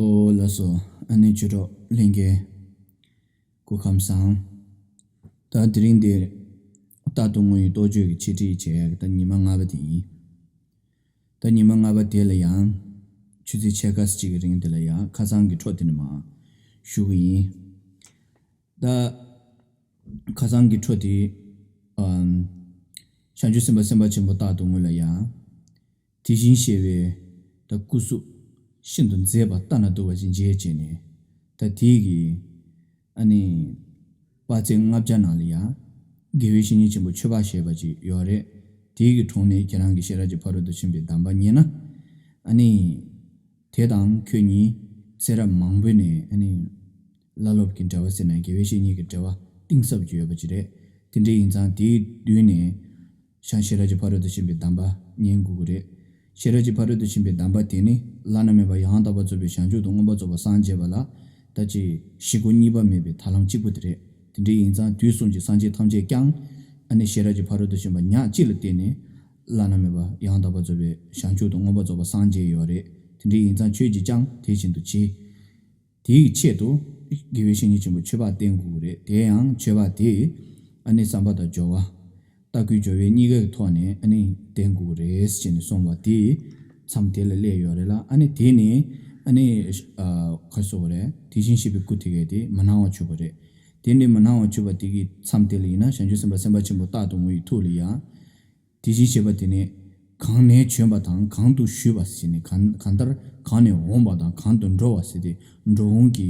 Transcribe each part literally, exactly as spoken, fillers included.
ཨོ་ལགས་སོ། ཨ་ནི་ཆོས་གྲོགས་ལྷན་རྒྱས་སྐུ་ཁམས་བཟང་། ད་དེ་རིང་འདིར་རྟག་ཏུ་བསྔོ་བའི་རྟོགས་བརྗོད་ཀྱི་འཆད་ཁྲིད་བྱེད་ཡག་གི་ད་ཉི་མ་ལྔ་པ་དེ་ཡིན། ད་ཉི་མ་ལྔ་པ་དེ་ལ་ཡང་ཆུ་ཚོད་ཕྱེད་ཀ་ཙམ་ཅིག་གི་རིང་དེ་ལ་ཡང་ཁ་སང་གི་འཕྲོ་དེ་ནས་མར་ཞུ་གི་ཡིན། ད་ཁ་སང་གི་འཕྲོ་དེ་ཨམ། བྱང་ཆུབ་སེམས་དཔའ་སེམས་དཔའ་ཆེན་པོ་རྟག་ཏུ་བསྔོ་ལ་ཡང་། དེ་བཞིན་གཤེགས་པའི་ད་སྐུ་གཟུགས་ཤིན་ཏུ་མཛེས་པ་ལྟ་ན་སྡུག་པ་ཅིག་མཇལ་བྱས་ནས། ད་དེའི་གི་ཨ་ནི་དཔག་ཚད་ལྔ་བརྒྱ་ནང་ལ་ཡང་དགེ་བའི་བཤེས་གཉེན་ཆེན་པོ་ཆོས་འཕགས་ཞེས་པ་ཅིག་ཡོད་རེད། དེའི་གི་དྲུང་ནས་ཁྱེད་རང་གིས་ཤེས་རབ་ཀྱི་ཕ་རོལ་ཏུ་ཕྱིན་པའི་གདམས་པ་རྙེད་ན། ཨ་ནི་དེ་དང་ཁྱོད་གཉིས་ཚེ་རབས་མང་པོ་ནས་ཨ་ནི་བླ་སློབ་ཀྱི་འབྲེལ་བ་ཟེར་ན་དགེ་བའི་བཤེས་གཉེན་གྱི་འབྲེལ་བ་གཏིང་ཟབ་ཅིག་ཡོད་པ་ཅིག་རེད། དེ་འདྲ་ཡིན་ཙང་དེའི་མདུན་ནས་ཡང་ཤེས་རབ་ཀྱི་ཕ་རོལ་ཏུ་ཕྱིན་པའི་གདམས་པ་ཉན་དགོས་ཀྱི་རེད། ཤེས་རབ་ཀྱི་ཕ་རོལ་ཏུ་ཕྱིན་པའི་གདམས་པ་དེ་ནི་བླ་ན་མེད་པ་ཡང་དག་པར་རྫོགས་པའི་བྱང་ཆུབ་ཏུ་མངོན་པར་རྫོགས་པར་སངས་རྒྱས་པ་ལ་ད་ཅི་བཞི་པོ་གཉིས་པ་མེད་པའི་ཐར་ལམ་གཅིག་པུ་དེ་རེད། དེ་འདྲ་ཡིན་ཙང་དུས་གསུམ་གྱི་སངས་རྒྱས་ཐམས་ཅད་ཀྱང་ཨ་ནི་ཤེས་རབ་ཀྱི་ཕ་རོལ་ཏུ་ཕྱིན་པ་ཉག་གཅིག་ལ་བརྟེན་ནས་བླ་ན་མེད་པ་ཡང་དག་པར་རྫོགས་པའི་བྱང་ཆུབ་ཏུ་མངོན་པར་རྫོགས་པར་སངས་རྒྱས་ཡོད་རེད། དེ་འདྲ་ཡིན་ཙང་ཁྱོད་ཀྱིས་ཀྱང་དེ་བཞིན་དུ་བྱེད། དེའི་ཆེད་དུ་དགེ་བའི་བཤེས་གཉེན་ཆེན་པོ་ཆོས་འཕགས་བསྟེན་དགོས་ཀྱི་རེད། དེ་ཡང་ཆོས་འཕགས་དེས་ཨ་ནི་བསམ་པ་དང་སྦྱོར་བ། ལྟ་སྐུལ་སྦྱོར་བའི་གཉིས་ཀའི་ཐོག་ནས་ཨ་ནི་བསྟེན་དགོས་ཀྱི་རེད་ཅེས་ནས་གསུངས་པ་དེ་མཚམས་དེ་ལ་སླེབས་ཡོད་རེད་ལ། ཨ་ནི་དེ་ནས་ཨ་ནི་ཨ་ག་རེ་ཟེར་དགོས་རེད། དེ་བཞིན་གཤེགས་པའི་སྐུ་དེ་གས་དེ་མི་སྣང་བར་གྱུར་པ་རེད། དེ་ནས་མི་སྣང་བར་གྱུར་པ་དེ་གི་མཚམས་དེ་ལ་ཡིན་ན་བྱང་ཆུབ་སེམས་དཔའ་སེམས་དཔའ་ཆེན་པོ་རྟག་ཏུ་བསྔོ་བའི་ཐུགས་ལ་ཡང་། དེ་བཞིན་གཤེགས་པ་དེ་ནི་གང་ནས་བྱོན་པ་དང་གང་དུ་བཞུད་པ་ཟེར་ནས་གང་གང་ལྟར་གང་ནས་འོངས་པ་དང་གང་དུ་འགྲོ་བ་ཟེར་ཏེ་འགྲོ་འོང་གི་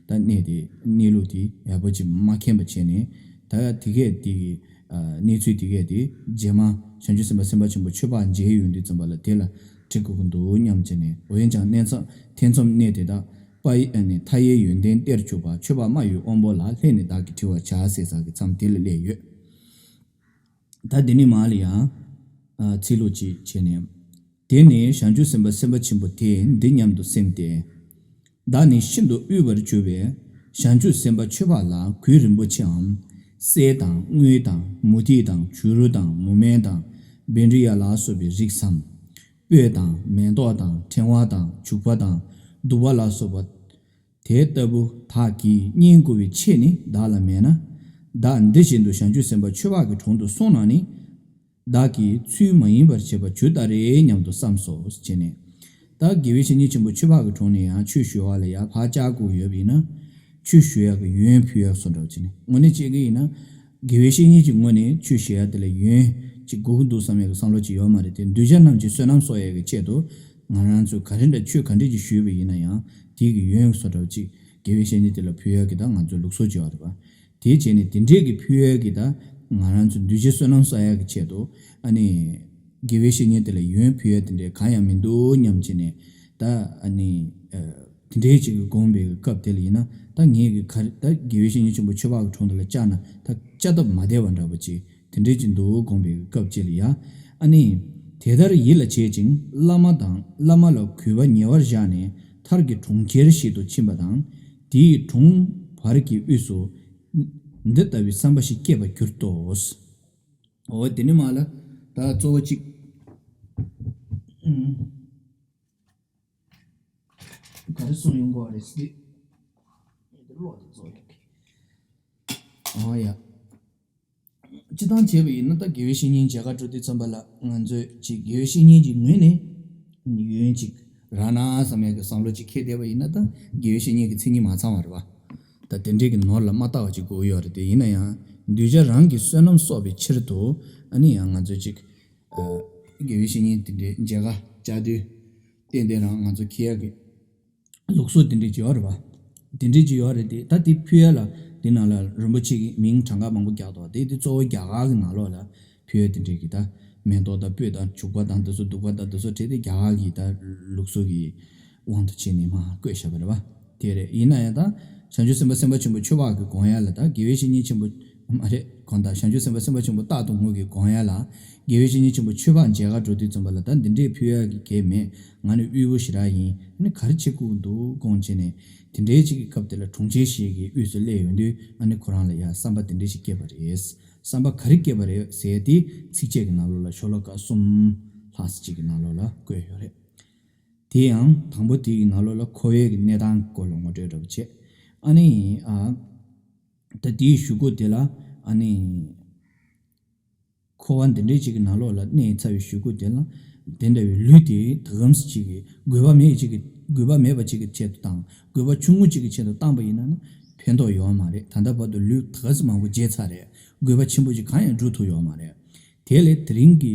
ད་གནས་དེ་གནས་ལུགས་དེ་ཡག་པོ་ཅིག་མ་མཁྱེན་པ་བྱས་ནས། ད་དེ་གས་དེ་གི་ཨ་གནས་ཚུལ་དེ་གས་དེ་རྗེས་མ་བྱང་ཆུབ་སེམས་དཔའ་སེམས་དཔའ་ཆེན་པོ་ཆོས་འཕགས་མཇལ་ཡོང་དུས་ཙམ་པ་ལ་དེ་ལ་དྲི་དགོས་ཀྱི་འདུག་སྙམ་བྱས་ནས། འོན་ཀྱང་གནས་མཚམས་ཐེ་ཚོམ་གནས་དེ་དག་པ་ཡི་ཨ་ནི་མཐའ་ཡས་ཡོན་ཏན་གཏེར་བཅུག་པ་ཆོས་འཕགས་སྨྲ་བའི་དབང་པོ་ལ་སླད་ནས་བདག་གིས་དྲི་བར་བྱ་ཟེར་ས་གི་མཚམས་དེ་ལ་སླེབས་ཡོད། ད་འདི་ནས་མར་ལ་ཡང་ཨ་ཚིག་ལྷུག་ཅིག་བྱས་ནས། དེ་ནས་བྱང་ཆུབ་སེམས་དཔའ་སེམས་དཔའ་ཆེན་པོ་དེས་འདི་སྙམ་དུ་སེམས་ཏེ། བདག་ནི་ཤིན་ཏུ་དབུལ་བར་གྱུར་པའི་བྱང་ཆུབ་སེམས་དཔའ་ཆོས་འཕགས་ལ་གུས་རིན་པོ་ཆེའམ། གསེར་དང་དངུལ་དང་མུ་ཏིག་དང་བྱུ་རུ་དང་མུ་མེན་དང་བཻ་ཌཱི་ཡ་ལ་སོགས་པའི་རིགས་སམ། སྤོས་དང་མེ་ཏོག་དང་ཕྲེང་བ་དང་བྱུག་པ་དང་བདུག་པ་ལ་སོགས་པ། དེ་ལྟ་བུ་བདག་གིས་བསྙེན་བཀུར་བའི་ཆེད་ནི་བདག་ལ་མེད་ན། བདག་འདི་བཞིན་དུ་བྱང་ཆུབ་སེམས་དཔའ་ཆོས་འཕགས་ཀྱི་དྲུང་དུ་སོང་ན་ནི། བདག་གིས་ཚུལ་མ་ཡིན་པར་བྱེད་པར་གྱུར་ཏ་རེ་སྙམ་དུ་བསམས་སོ་ཞེས་ནས། ད་དགེ་བའི་བཤེས་གཉེན་ཆེན་པོ་ཆོས་འཕགས་ཀྱི་དྲུང་ནས་ཡང་ཆོས་ཞུ་བ་ལ་ཡང་ཕར་བཅར་དགོས་ཡོད་པ་ཡིན་ན། ཆོས་ཞུ་ཡག་གི་ཡོན་ཕུལ་ཡག་བཟོ་འདྲ་བ་བྱས་ནས་དངོས་གནས་བྱེད་ཀྱི་ཡིན་ན། དགེ་བའི་བཤེས་གཉེན་གྱི་ངོས་ནས་ཆོས་ཞུ་ཡག་དེ་ལ་ཡོན་ཅིག་དགོས་ཀྱི་འདུག་བསམ་ཡག་གི་བསམ་བློ་ཅིག་ཡོད་མ་རེད་དེ། གདུལ་བྱ་རྣམས་ཀྱི་བསོད་ནམས་གསོག་ཡག་གི་ཆེད་དུ་ང་རང་ཚོས་ག་རེ་འདྲ་ཆོས་ག་འདྲ་ཅིག་ཞུས་པ་ཡིན་ན་ཡང་དེའི་གི་ཡོན་བཟོ་འདྲ་བ་ཅིག་དགེ་བའི་བཤེས་གཉེན་དེ་ལ་ཕུལ་ཡག་གི་ད་ང་ཚོའི་ལུགས་སྲོལ་ཅིག་ཡོད་རེད་པ། དེ་བྱས་ནས་དེ་འདྲས་ཀྱི་ཕུལ་ཡག་གི་ད་ང་རང་ཚོ་གདུལ་བྱའི་བསོད་ནམས་གསོག་ཡག་གི་ཆེད་དུ་ཨ་ནི་དགེ་བའི་བཤེས་གཉེན་དེ་ལ་ཡོན་ཕུལ་ཡག་དེ་འདྲས་གང་ཡང་མི་འདུག་སྙམ་བྱས་ནས། ད་ཨ་ནི་ཨ་དེ་འདྲས་ཅིག་གི་དགོངས་པའི་སྐབས་དེ་ལ་ཡིན་ན་ད་ངས་གི་ག་རེ་ད་དགེ་བའི་བཤེས་གཉེན་ཆེན་པོ་ཆོས་འཕགས་ཀྱི་དྲུང་དུ་ལ་བཅར་ན་ད་བཅར་ཐབས་མ་བདེ་བ་འདྲ་པོ་ཅིག་དེ་འདྲས་ཅིག་འདུག་དགོངས་པའི་སྐབས་ཅིག་ལ་ཡ། ཨ་ནི། དེ་ལྟར་ཡིད་ལ་བྱེད་ཅིང་བླ་མ་དང་བླ་མ་ལ་གུས་པ་ཉེ་བར་བཞག་ནས་མཐར་གྱིས་གྲོང་ཁྱེར་ཞིག་ཏུ་ཕྱིན་པ་དང་། དེའི་གྲོང་བར་གྱི་དབུས་སུ། འདི་ལྟ་བུའི་བསམ་པ་ཞིག་སྐྱེས་པར་གྱུར་ཏོ། འོ་དེ་ནས་མར་ལ་ད་གཙོ་བོ་གཅིག་ག་རེ་གསུངས་ཡོང་གི་རེད་ཟེར་དུས། ཀློག་དེ་གཙོ་བོ་ཡོད་གི། ཨོ་ཡ། སྤྱིར་བཏང་བྱས་པ་ཡིན་ན་ད་དགེ་བའི་བཤེས་གཉེན་མཇལ་ཁ་འགྲོ་དུས་ཙམ་པ་ལ་ང་ཚོས་ཅིག་དགེ་བའི་བཤེས་གཉེན་གྱི་ངོས་ནས་ཡོན་ཅིག་རག་ན་བསམ་ཡག་གི་བསམ་བློ་ཅིག་འཁྱེར་བསྡད་པ་ཡིན་ན་ད་དགེ་བའི་བཤེས་གཉེན་གྱི་མཚན་ཉིད་མ་ཚང་བ་རེད་པ། ད་དེ་འདྲས་ཀྱི་ནོར་ལ་མ་བལྟ་བ་ཅིག་དགོས་ཀྱི་ཡོད་རེད་དེ། ཡིན་ན་ཡང་གདུལ་བྱ་རང་གི་བསོད་ནམས་གསོག་པའི་ཕྱིར་དུ་ཨ་ནི་ཡང་ང་ཚོས་ཅིག་ཨ་དགེ་བའི་བཤེས་གཉེན་དེ་འདྲའི་མཇལ་ཁ་བཅར་དུས་ཏན་ཏན་རང་ང་ཚོ་འཁྱེར་ཡག་གི་ལུགས་སྲོལ་དེ་འདྲས་ཅིག་ཡོད་རེད་པ། དེ་འདྲས་ཅིག་ཡོད་རེད་དེ། ད་དེ་ཕུལ་ཡག་ལ་དེ་ནང་ལ་རིན་པོ་ཆེ་གི་མིང་གྲངས་ཀ་མང་པོ་རྒྱག་འདུག་དེ་དེ་གཙོ་བོ་རྒྱ་གར་གྱི་ནང་ལོགས་ལ་ཕུལ་ཡག་དེ་འདྲས་ཀྱི་ད་མེ་ཏོག་དང་སྤོས་དང་བྱུག་པ་དང་དེ་ཚོ་བདུག་པ་དང་དེ་ཚོ་བྲིས་ཏེ་རྒྱ་གར་གྱི་ད་ལུགས་སྲོལ་གྱི་དབང་དུ་བྱས་ནས་མར་བཀོད་བཞག་པ་རེད་པ། དེ་རེད། ཡིན་ན་ཡང་ད་བྱང་ཆུབ་སེམས་དཔའ་སེམས་དཔའ་ཆེན་པོ་ཆོས་འཕགས་ཀྱི་དགོངས་ཡག་ལ་ད་དགེ་བའི་བཤེས་གཉེན་ཆེན་པོ་མ་རེད། གང་ལྟར་བྱང་ཆུབ་སེམས་དཔའ་སེམས་དཔའ་ཆེན་པོ་རྟག་ཏུ་བསྔོ་གི་དགོངས་ཡག་ལ་དགེ་བའི་བཤེས་གཉེན་ཆེན་པོ་ཆོས་འཕགས་མཇལ་ཁ་འགྲོ་དུས་ཙམ་པ་ལ་ད་འདི་འདྲས་ཕུལ་ཡག་གི་གལ་མེད། ང་ནི་དབུལ་པོ་ཞེ་དྲག་ཡིན། ཨ་ནི་ག་རེ་བྱེད་དགོས་འདུག་དགོངས་བྱས་ནས་དེ་འདྲའི་ཅིག་གི་སྐབས་དེ་ལ་གྲོང་ཁྱེར་ཞིག་གི་དབུས་སུ་སླེབས་ཡོང་དུས་ཨ་ནི་ཁོ་རང་ལ་ཡ་བསམ་པ་དེ་འདྲས་ཞིག་སྐྱེས་པ་རེད། བསམ་པ་ག་རེ་སྐྱེས་པ་རེད་ཟེར་དེ་ཚིགས་བཅད་ཀྱི་ནང་ལོགས་ལ་ཤོ་ལོ་ཀ་གསུམ་ལྷག་ཙམ་ཅིག་གི་ནང་ལོགས་ལ་བཀོད་ཡོད་རེད། དེ་ཡང་དང་པོ་དེ་ཡི་ནང་ལོགས་ལ་འཁོར་བའི་གི་གནས་སྟངས་སྐོར་ལ་ངོ་སྤྲོད་འདྲ་པོ་བྱས། ཨ་ནི་ཨ་ད་དེའི་གཞུག་གུ་དེ་ལ་ཨ་ནི་འཁོར་བ་འདི་འདྲའི་ཅིག་གི་ནང་ལོགས་ལ་གནས་ཚར་བའི་གཞུག་གུ་དེ་ལ་དེ་འདྲ་བའི་ལུས་དེ་ད་གམ་ཅིག་གི་དགོས་པ་མེད་ཅིག་གི་དགོས་པ་མེད་པ་ཅིག་གི་ཆེད་དུ་བཏང་དགོས་པ་ཆུང་ངུ་ཅིག་གི་ཆེད་དུ་བཏང་པ་ཡིན་ན་ན་ཕན་ཐོགས་ཡོད་མ་རེད། ད་ལྟ་བར་དུ་ལུས་ད་གམ་མང་པོ་བརྗེས་ཚར་རེད། དགོས་པ་ཆེན་པོ་ཅིག་གང་ཡང་སྒྲུབ་ཐུབ་ཡོད་མ་རེད། དེ་ལས་དེ་རིང་གི་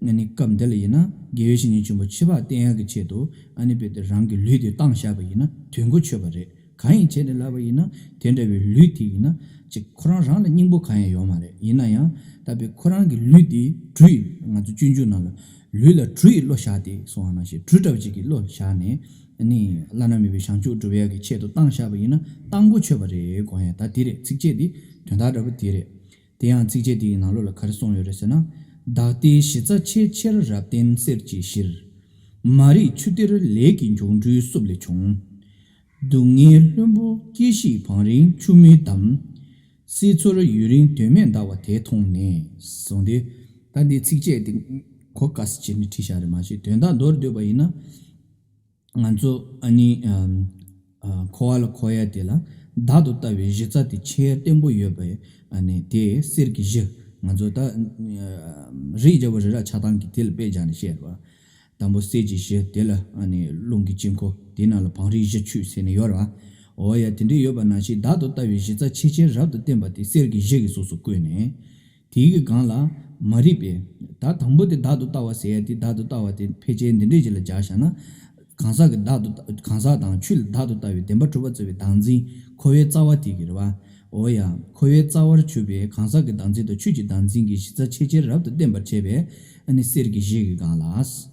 ཨ་ནི་སྐབས་འདི་ལ་ཡིན་ན་དགེ་བའི་བཤེས་གཉེན་ཆེན་པོ་ཕྱི་པགས་བསྟེན་ཡག་གི་ཆེད་དུ་ཨ་ནི་དཔེ་དེ་རང་གི་ལུས་དེ་བཏང་བཞག་པ་ཡིན་ན་དོན་གོ་ཆོད་པ་རེད། གང་ཡིན་བྱས་ནས་ལབ་པ་ཡིན་ན་དེ་འདྲ་བའི་ལུས་དེ་ཡིན་ན་ཅིག་ཁོ་རང་རང་ལ་སྙིང་པོ་གང་ཡང་ཡོད་མ་རེད། ཡིན་ན་ཡང་ད་དཔེ་ཁོ་རང་གི་ལུས་དེ་གྲུ་ཡི་ང་ཚོ་སྤྱོད་འཇུག་ནང་ལ་ལུས་ལ་གྲུ་ཡི་བློ་བཞག་སྟེ་གསུངས་པ་ནང་བཞིན་གྲུ་འདྲ་བ་ཅིག་གི་བློ་བཞག་ནས་ཨ་ནི་བླ་ན་མེད་པའི་བྱང་ཆུབ་སྒྲུབ་ཡག་གི་ཆེད་དུ་བཏང་བཞག་པ་ཡིན་ན་བཏང་གོ་ཆོད་པ་རེད་དགོངས་ཡ། ད་དེ་རེད། ཚིགས་བཅད་འདི་དོན་དག་འདྲ་པོ་དེ་རེད། དེ་ཡང་ཚིགས་བཅད་དེའི་ནང་ལོགས་ལ་ག་རེ་གསུངས་ཡོད་རེད་ཟེར་ན། བདག་ལྟའི་གཞི་རྩ་ཆེས་ཆེར་རབ་བརྟན་གསེར་གྱི་གཞིར། མ་རིག་ཆུ་གཏེར་ལས་ཀྱི་འབྱུང་འགྲོལ་བསྲུབས་ལས་བྱུང་། སྡུག་བསྔལ་ལྷུན་པོ་སྐྱེ་ཤི་བང་རིམ་ཆུ་མོའི་འདམ། བསིལ་ཚོར་ཡུན་རིང་དོན་མེད་འདའ་བ་དེ་མཐོང་ནས། གསུངས་ཏེ། ད་འདི་ཚིགས་བཅད་འདི་གོ་དཀའ་སེ་བྱས་ནས་བྲིས་བཞག་རེད། མ་གཞི་དོན་དག་མདོར་བསྡུས་པ་ཡིན་ན། ང་ཚོ་ཨ་ནི་ཨམ་ཨ་འཁོར་བ་ལ་འཁོར་ཡ་དེ་ལ་བདག་ཏུ་ལྟ་བའི་གཞི་རྩ་དེ་ཆེས་བརྟན་པོ་ཡོད་པའི་ཨ་ནི་དེ་གསེར་གྱི་གཞི། ང་ཚོ་ད་ཨ་རིའི་རྒྱལ་པོ་རི་རབ་ཆགས་སྡང་གི་དེ་ལ་དཔེ་སྦྱར་ནས་བཤད་རེད་བ། དང་པོ་གསེར་གྱི་གཞི་དེ་ལ་ཨ་ནི་རླུང་གི་དཀྱིལ་འཁོར་དེ་ནང་ལ་བང་རིམ་བཞི་ཆུད་ཟེར་ནས་ཡོད་རེད་བ། འོ་ཡ་དེ་འདྲའི་ཡོད་པ་ནང་བཞིན་བདག་ཏུ་ལྟ་བའི་གཞི་རྩ་ཆེས་ཆེར་རབ་ཏུ་བརྟན་པ་དེ་གསེར་གྱི་གཞི་གི་གཟུགས་སུ་བཀོད་ནས། དེའི་གི་སྒང་ལ་མ་རིག་པའི་ད་དང་པོ་དེ་བདག་ཏུ་ལྟ་བ་ཟེར་ཡ་དེ་བདག་ཏུ་ལྟ་བ་དེ་ཕལ་ཆེར་འདི་འདྲས་ཅིག་ལ་སྦྱར་བཞག་ན། གང་ཟག་གི་བདག་ཏུ་གང་ཟག་དང་ཆོས་ལ་བདག་ཏུ་ལྟ་བའི་བདེན་པ་གྲུབ་པ་རྩོད་པའི་བདག་འཛིན་འཁོར་བའི་རྩ་བ་དེ་གི་རེད་བ། འོ་ཡ་འཁོར་བའི་རྩ་བར་གྱུར་པའི་གང་ཟག་གི་བདག་འཛིན་དང་ཆོས་ཀྱི་བདག་འཛིན་གྱི་གཞི་རྩ་ཆེས་ཆེར་རབ་ཏུ་བརྟན་པར་བྱས་པའི་ཨ་ནི་གསེར་གྱི་གཞི་གི་སྒང་ལ།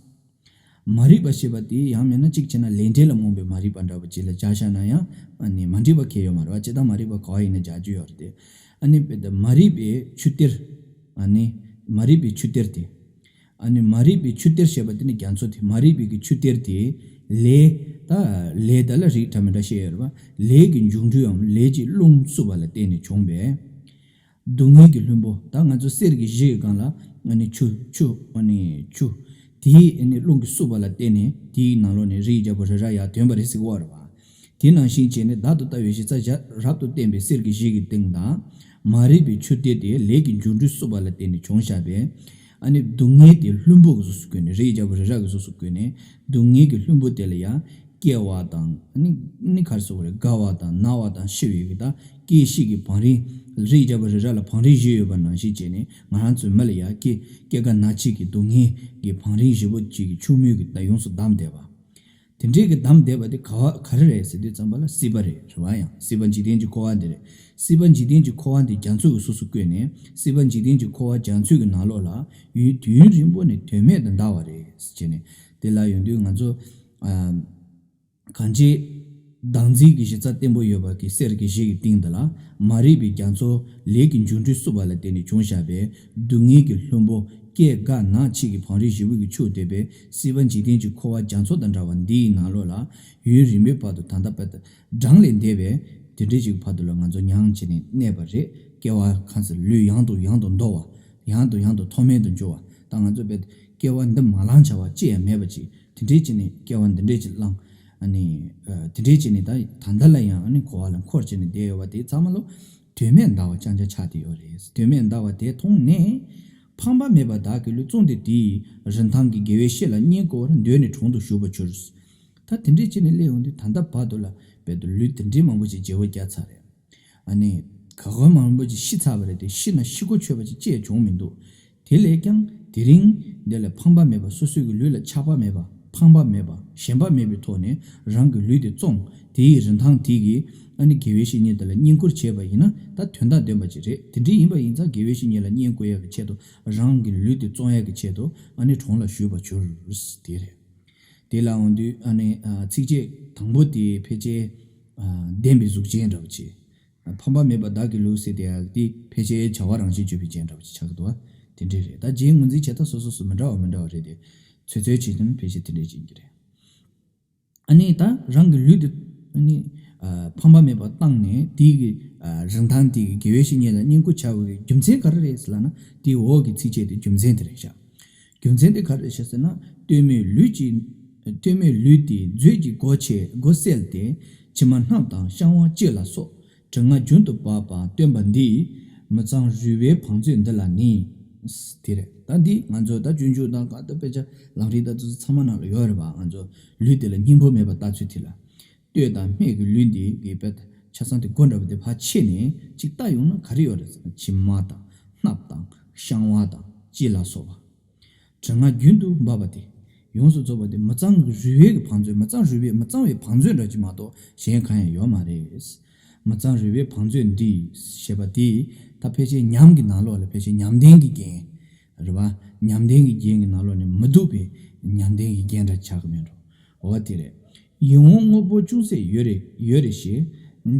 མ་རིག་པ་ཞེས་པ་དེ་ཡང་མིན་ན་གཅིག་བྱས་ན་ལས་འབྲས་ལ་རྨོངས་པའི་མ་རིག་པ་འདྲ་པོ་ཅིག་ལ་སྦྱར་བཞག་ན་ཡང་ཨ་ནི་མ་འགྲིག་པ་གང་ཡང་ཡོད་མ་རེད་བ། སྤྱིར་བཏང་མ་རིག་པ་ག་བ་ཡིན་ན་སྦྱར་རྒྱུ་ཡོད་རེད་དེ། ཨ་ནི་དཔེ་དེ་མ་རིག་པའི་ཆུ་གཏེར། ཨ་ནི་མ་རིག་པའི་ཆུ་གཏེར་དེ། ཨ་ནི་མ་རིག་པའི་ཆུ་གཏེར་ཞེས་པ་དེ་ནི་རྒྱ་མཚོ་དེ། མ་རིག་པའི་གི་ཆུ་གཏེར་དེ་ལས། ད་ལས་དེ་ལ་རིགས་འདྲ་མི་འདྲ་བཤད་ཡོད་རེད་བ། ལས་ཀྱི་འབྱུང་འགྲོལ་འམ་ལས་ཀྱི་རླུང་བསྲུབས་པ་ལ་བརྟེན་ནས་བྱུང་བས། སྡུག་བསྔལ་གྱི་ལྷུན་པོ། ད་ང་ཚོ་གསེར་གྱི་གཞི་ཡི་སྒང་ལ་ཨ་ནི་ཆུ་ཆུ་ཨ་ནི་ཆུ་དེའི་ཨ་ནི་རླུང་གིས་བསྲུབས་པ་ལ་བརྟེན་ནས་དེའི་ནང་ལོགས་ནས་རིའི་རྒྱལ་པོ་རི་རབ་ཡར་ཐོན་པ་རེད་ཟེར་གི་ཡོད་རེད་བ། དེ་ནང་བཞིན་བྱས་ནས་བདག་ཏུ་ལྟ་བའི་གཞི་རྩ་རབ་ཏུ་བརྟན་པའི་གསེར་གྱི་གཞི་ཡི་སྟེང་དང་། མ་རིག་པའི་ཆུ་གཏེར་དེ་ལས་ཀྱི་འབྱུང་འགྲོལ་བསྲུབས་པ་ལ་བརྟེན་ནས་བྱུང་བཞག་པས། ཨ་ནི་སྡུག་བསྔལ་དེ་ལྷུན་པོ་གི་གཟུགས་སུ་བཀོད་ནས་རིའི་རྒྱལ་པོ་རི་རབ་ཀྱི་གཟུགས་སུ་བཀོད་ནས་སྡུག་བསྔལ་གྱི་ལྷུན་པོ་དེ་ལ་ཡང་། སྐྱེ་བ་དང་ནི་ནི་ག་རེ་ཟེར་དགོས་རེད། རྒ་བ་དང་ན་བ་དང་ཤི་བའི་གི་ད་སྐྱེ་ཤི་གི་བང་རིམ། རིའི་རྒྱལ་པོ་རི་རབ་ལ་བང་རིམ་བཞི་ཡོད་པ་ནང་བཞིན་བྱས་ནས་ང་རང་ཚོའི་མི་ལ་ཡང་སྐྱེ་སྐྱེ་རྒ་ན་འཆི་གི་སྡུག་བསྔལ་གྱི་བང་རིམ་བཞི་པོ་གཅིག་གི་ཆུ་མིག་གི་ད་ཡོངས་སུ་བསྡམས་བསྡད་པ། དེ་འདྲའི་གི་བསྡམས་བསྡད་པ་དེ་ག་བ་ག་རེ་རེད་ཟེར་དུས་ཙམ་པ་ལ་སྲིད་པ་རེད། རེད་བ། ཡང་སྲིད་པ་འཇིག་རྟེན་གྱི་འཁོར་བ་འདི་རེད། སྲིད་པ་འཇིག་རྟེན་གྱི་འཁོར་བ་འདི་རྒྱ་མཚོ་གི་གཟུགས་སུ་བཀོད་ནས་སྲིད་པ་འཇིག་རྟེན་གྱི་འཁོར་བ་རྒྱ་མཚོ་གི་ནང་ལོགས་ལ་ཡུན་དུས་ཡུན་རིང་པོ་ནས་དོན་མེད་དུ་འདའ་བ་རེད་ཟེར་བྱས་ནས་དེ་ལ་ཡོང་དུས་ང་ཚོ། ཨ། གང་ཅི། བདག་འཛིན་གྱི་གཞི་རྩ་བརྟན་པོ་ཡོད་པ་གི་གསེར་གྱི་གཞི་ཡི་སྟེང་དུ་ལ་མ་རིག་པའི་རྒྱ་མཚོ་ལས་ཀྱི་འབྱུང་འགྲོལ་བསྲུབས་པ་ལ་བརྟེན་ནས་བྱུང་བཞག་པའི་སྡུག་བསྔལ་གྱི་ལྷུན་པོ་སྐྱེ་རྒ་ན་འཆི་གི་བང་རིམ་བཞི་པོ་གིས་ཕྱུག་བསྡད་པའི་སྲིད་པ་འཇིག་རྟེན་གྱི་འཁོར་བ་རྒྱ་མཚོ་དང་འདྲ་བ་འདི་ཡི་ནང་ལོགས་ལ་ཡུན་རིང་པོའི་བར་དུ་ད་ལྟ་བར་དུ་གྲངས་ལས་འདས་པའི་དེ་འདྲའི་ཞིག་བར་དུ་ལ་ང་ཚོ་མྱངས་བྱས་ནས་གནས་པ་རེད། སྐྱེ་བ་གང་ཟག་ལུས་ཡང་དུ་ཡང་དུ་འདོར་བ། ཡང་དུ་ཡང་དུ་མཐོ་དམན་དུ་འགྱུར་བ་དང་། ང་ཚོ་བས་སྐྱེ་བ་འདི་མ་བླངས་བྱ་བ་ཅི་ཡང་མེད་པ་ཅིག་དེ་འདྲས་བྱས་ནས་སྐྱེ་བ་འདི་འདྲས་ཅིག་བླངས། ཨ་ནི། ཨ། དེ་འདྲས་བྱས་ནས་ད་ད་ལྟ་ལ་ཡང་ཨ་ནི་འཁོར་བ་ལ་འཁོར་བྱས་ནས་བསྡད་ཡོད་པ་དེ་ཚང་མ་ལོ་དོན་མེད་འདའ་བ་རྐྱང་རྐྱང་ཆགས་བསྡད་ཡོད་རེད། དོན་མེད་འདའ་བ་དེ་མཐོང་ནས། ཕངས་པ་མེད་པ་བདག་གི་ལུས་བཙོངས་ཏེ་དེའི་རིན་ཐང་གི་དགེ་བའི་བཤེས་ལ་བསྙེན་བཀུར་བར་འདོད་ནས་གྲོང་དུ་ཞུགས་པར་གྱུར། ད་དེ་འདྲས་བྱས་ནས་སླེབས་ཡོང་དུས་ད་ལྟ་བར་དུ་ལ་བས་དུ་ལུས་དེ་འདྲས་མང་པོ་ཞིག་བརྗེ་བོ་བརྒྱབ་ཚར་རེད། ཨ་ནི། ག་གོ་མང་པོ་ཅིག་ཤི་ཚར་བ་རེད་དེ། ཤི་ན་ཤི་གོ་ཆོད་པ་ཅིག་ཅེས་བྱུང་མི་འདུག་དེ་ལས་ཀྱང་དེ་རིང་འདི་ལ་ཕངས་པ་མེད་པ། སོ་སོའི་གི་ལུས་ལ་ཆགས་པ་མེད་པ། ཕངས་པ་མེད་པ། ཞེན་པ་མེད་པའི་ཐོག་ནས་རང་གི་ལུས་དེ་བཙོངས། དེའི་རིན་ཐང་དེ་གི་ཨ་ནི་དགེ་བའི་བཤེས་གཉེན་དེ་ལ་བསྙེན་བཀུར་བྱས་པ་ཡིན་ན་ད་དོན་དང་ལྡན་པ་ཅིག་རེད། དེ་འདྲ་ཡིན་པ་ཡིན་ཙང་དགེ་བའི་བཤེས་གཉེན་ལ་བསྙེན་བཀུར་ཡག་གི་ཆེད་དུ་རང་གི་ལུས་དེ་བཙོང་ཡག་གི་ཆེད་དུ་ཨ་ནི་གྲོང་ལ་ཞུགས་པར་གྱུར། དེ་རེད། དེ་ལ་འོང་དུས་ཨ་ནི་ཚིགས་བཅད་དང་པོ་དེ་ཕལ་ཆེར་ལྡན་པའི་གཟུགས་ཅན་འདྲ་བོ་ཅིག་ཕངས་པ་མེད་པ་བདག་གི་ལུས་ཟེར་དེ་ཡང་དེ་ཕལ་ཆེར་བྱ་བ་རང་བཞིན་བརྗོད་པའི་རྐྱེན་འདྲ་བོ་ཅིག་ཆགས་ཀྱི་འདུག་བ། དེ་འདྲས་རེད། ད་རྗེས་ངོས་འཛིན་བྱེད་སྟངས་སོ་སོ་སོ་མི་འདྲ་བ་མི་འདྲ་བ་རེད་དེ། ཚོད་ཚོད་བྱེད་དུས་ཕལ་ཆེར་དེ་འདྲས་ཅིག་ཡིན་གྱི་རེད། ཨ་ནི་ད་རང་གི་ལུས་དེ་ཨ་ནི་ཕངས་པ་མེད་པར་བཏང་ནས་དེའི་གི་རིན་ཐང་དེ་གི་དགེ་བའི་བཤེས་གཉེན་ལ་བསྙེན་བཀུར་བྱ་བའི་རྒྱུ་མཚན་ག་རེ་རེད་ཟེར་ལབ་ན། དེའི་འོག་གི་ཚིགས་བཅད་དེ་རྒྱུ་མཚན་དེ་རེད་ཤག་རྒྱུ་མཚན་དེ་ག་རེ་རེད་ཤག་ཟེར་ན། ལྟོས་མེད་ལུས་ཀྱི་ ལྟོས་མེད་ལུས་དེའི་མཛོད་ཀྱི་སྒོ་ཕྱེ་སྒོ་བསལ་ཏེ། ཕྱི་མ་སྣབས་དང་བཤང་བ་ལྕེ་ལ་སོགས་དྲི་ང་རྒྱུན་དུ་འབབ་པ་སྟོན་པ་འདིས། མི་གཙང་རུས་པའི་བང་མཛོད་འདི་ལ་ནི། དེ་རེད། ད་འདི་ང་ཚོ་ད་སྤྱོད་འཇུག་དང་ག་ད་དཔེ་ཆ་ལམ་རིམ་ད་ཚོ་ཚང་མ་ནང་ལ་ཡོད་རེད་པ། ང་ཚོ་ལུས་དེ་ལ་སྙིང་པོ་མེད་པ་ལྟ་ཚུལ་དེ་ལ། ལྟོས་དང་སྨད་ཀྱི་ལུས་འདི་གི་དཔེ་ཆ་ཚང་དེ་སྒོ་འདྲ་པོ་དེ་ཕར་ཕྱེ་ནས་ཅིག་ལྟ་ཡོང་ན་ག་རེ་ཡོད་རེད་ཟེར་ན། མཆིལ་མ་དང་སྣབས་དང་བཤང་བ་དང་ལྕེ་ལ་སོགས་པ། དྲི་ང་རྒྱུན་དུ་འབབ་པ་དེ། ཡོངས་སུ་རྫོགས་པ་དེ་མི་གཙང་གི་རུས་པའི་གི་བང་མཛོད། མི་གཙང་རུས་པའི་མི་གཙང་བའི་བང་མཛོད་འདྲ་ཅིག་མ་གཏོགས་གཞན་གང་ཡང་ཡོད་མ་རེད། མི་གཙང་རུས་པའི་བང་མཛོད་འདི་ཞེས་པ་དེ་ད་ཕལ་ཆེར་ཉམས་ཀྱི་ནང་ལོགས་ལ་ཕལ་ཆེར་ཉམས་ལྡན་གྱི་རྒྱན་རེད་པ། ཉམས་ལྡན་གྱི་རྒྱན་གྱི་ནང་ལོགས་ནས་མི་སྡུག་པའི་ཉམས་ལྡན་གྱི་རྒྱན་འདྲ་ཆགས་ཀྱི་མེད་འགྲོ། འོ་དེ་རེད། ཡིད་འོང་དངོས་པོ་ཅུང་ཟད་ཡོད་རེ་ཡོད་རེ་ཞེས།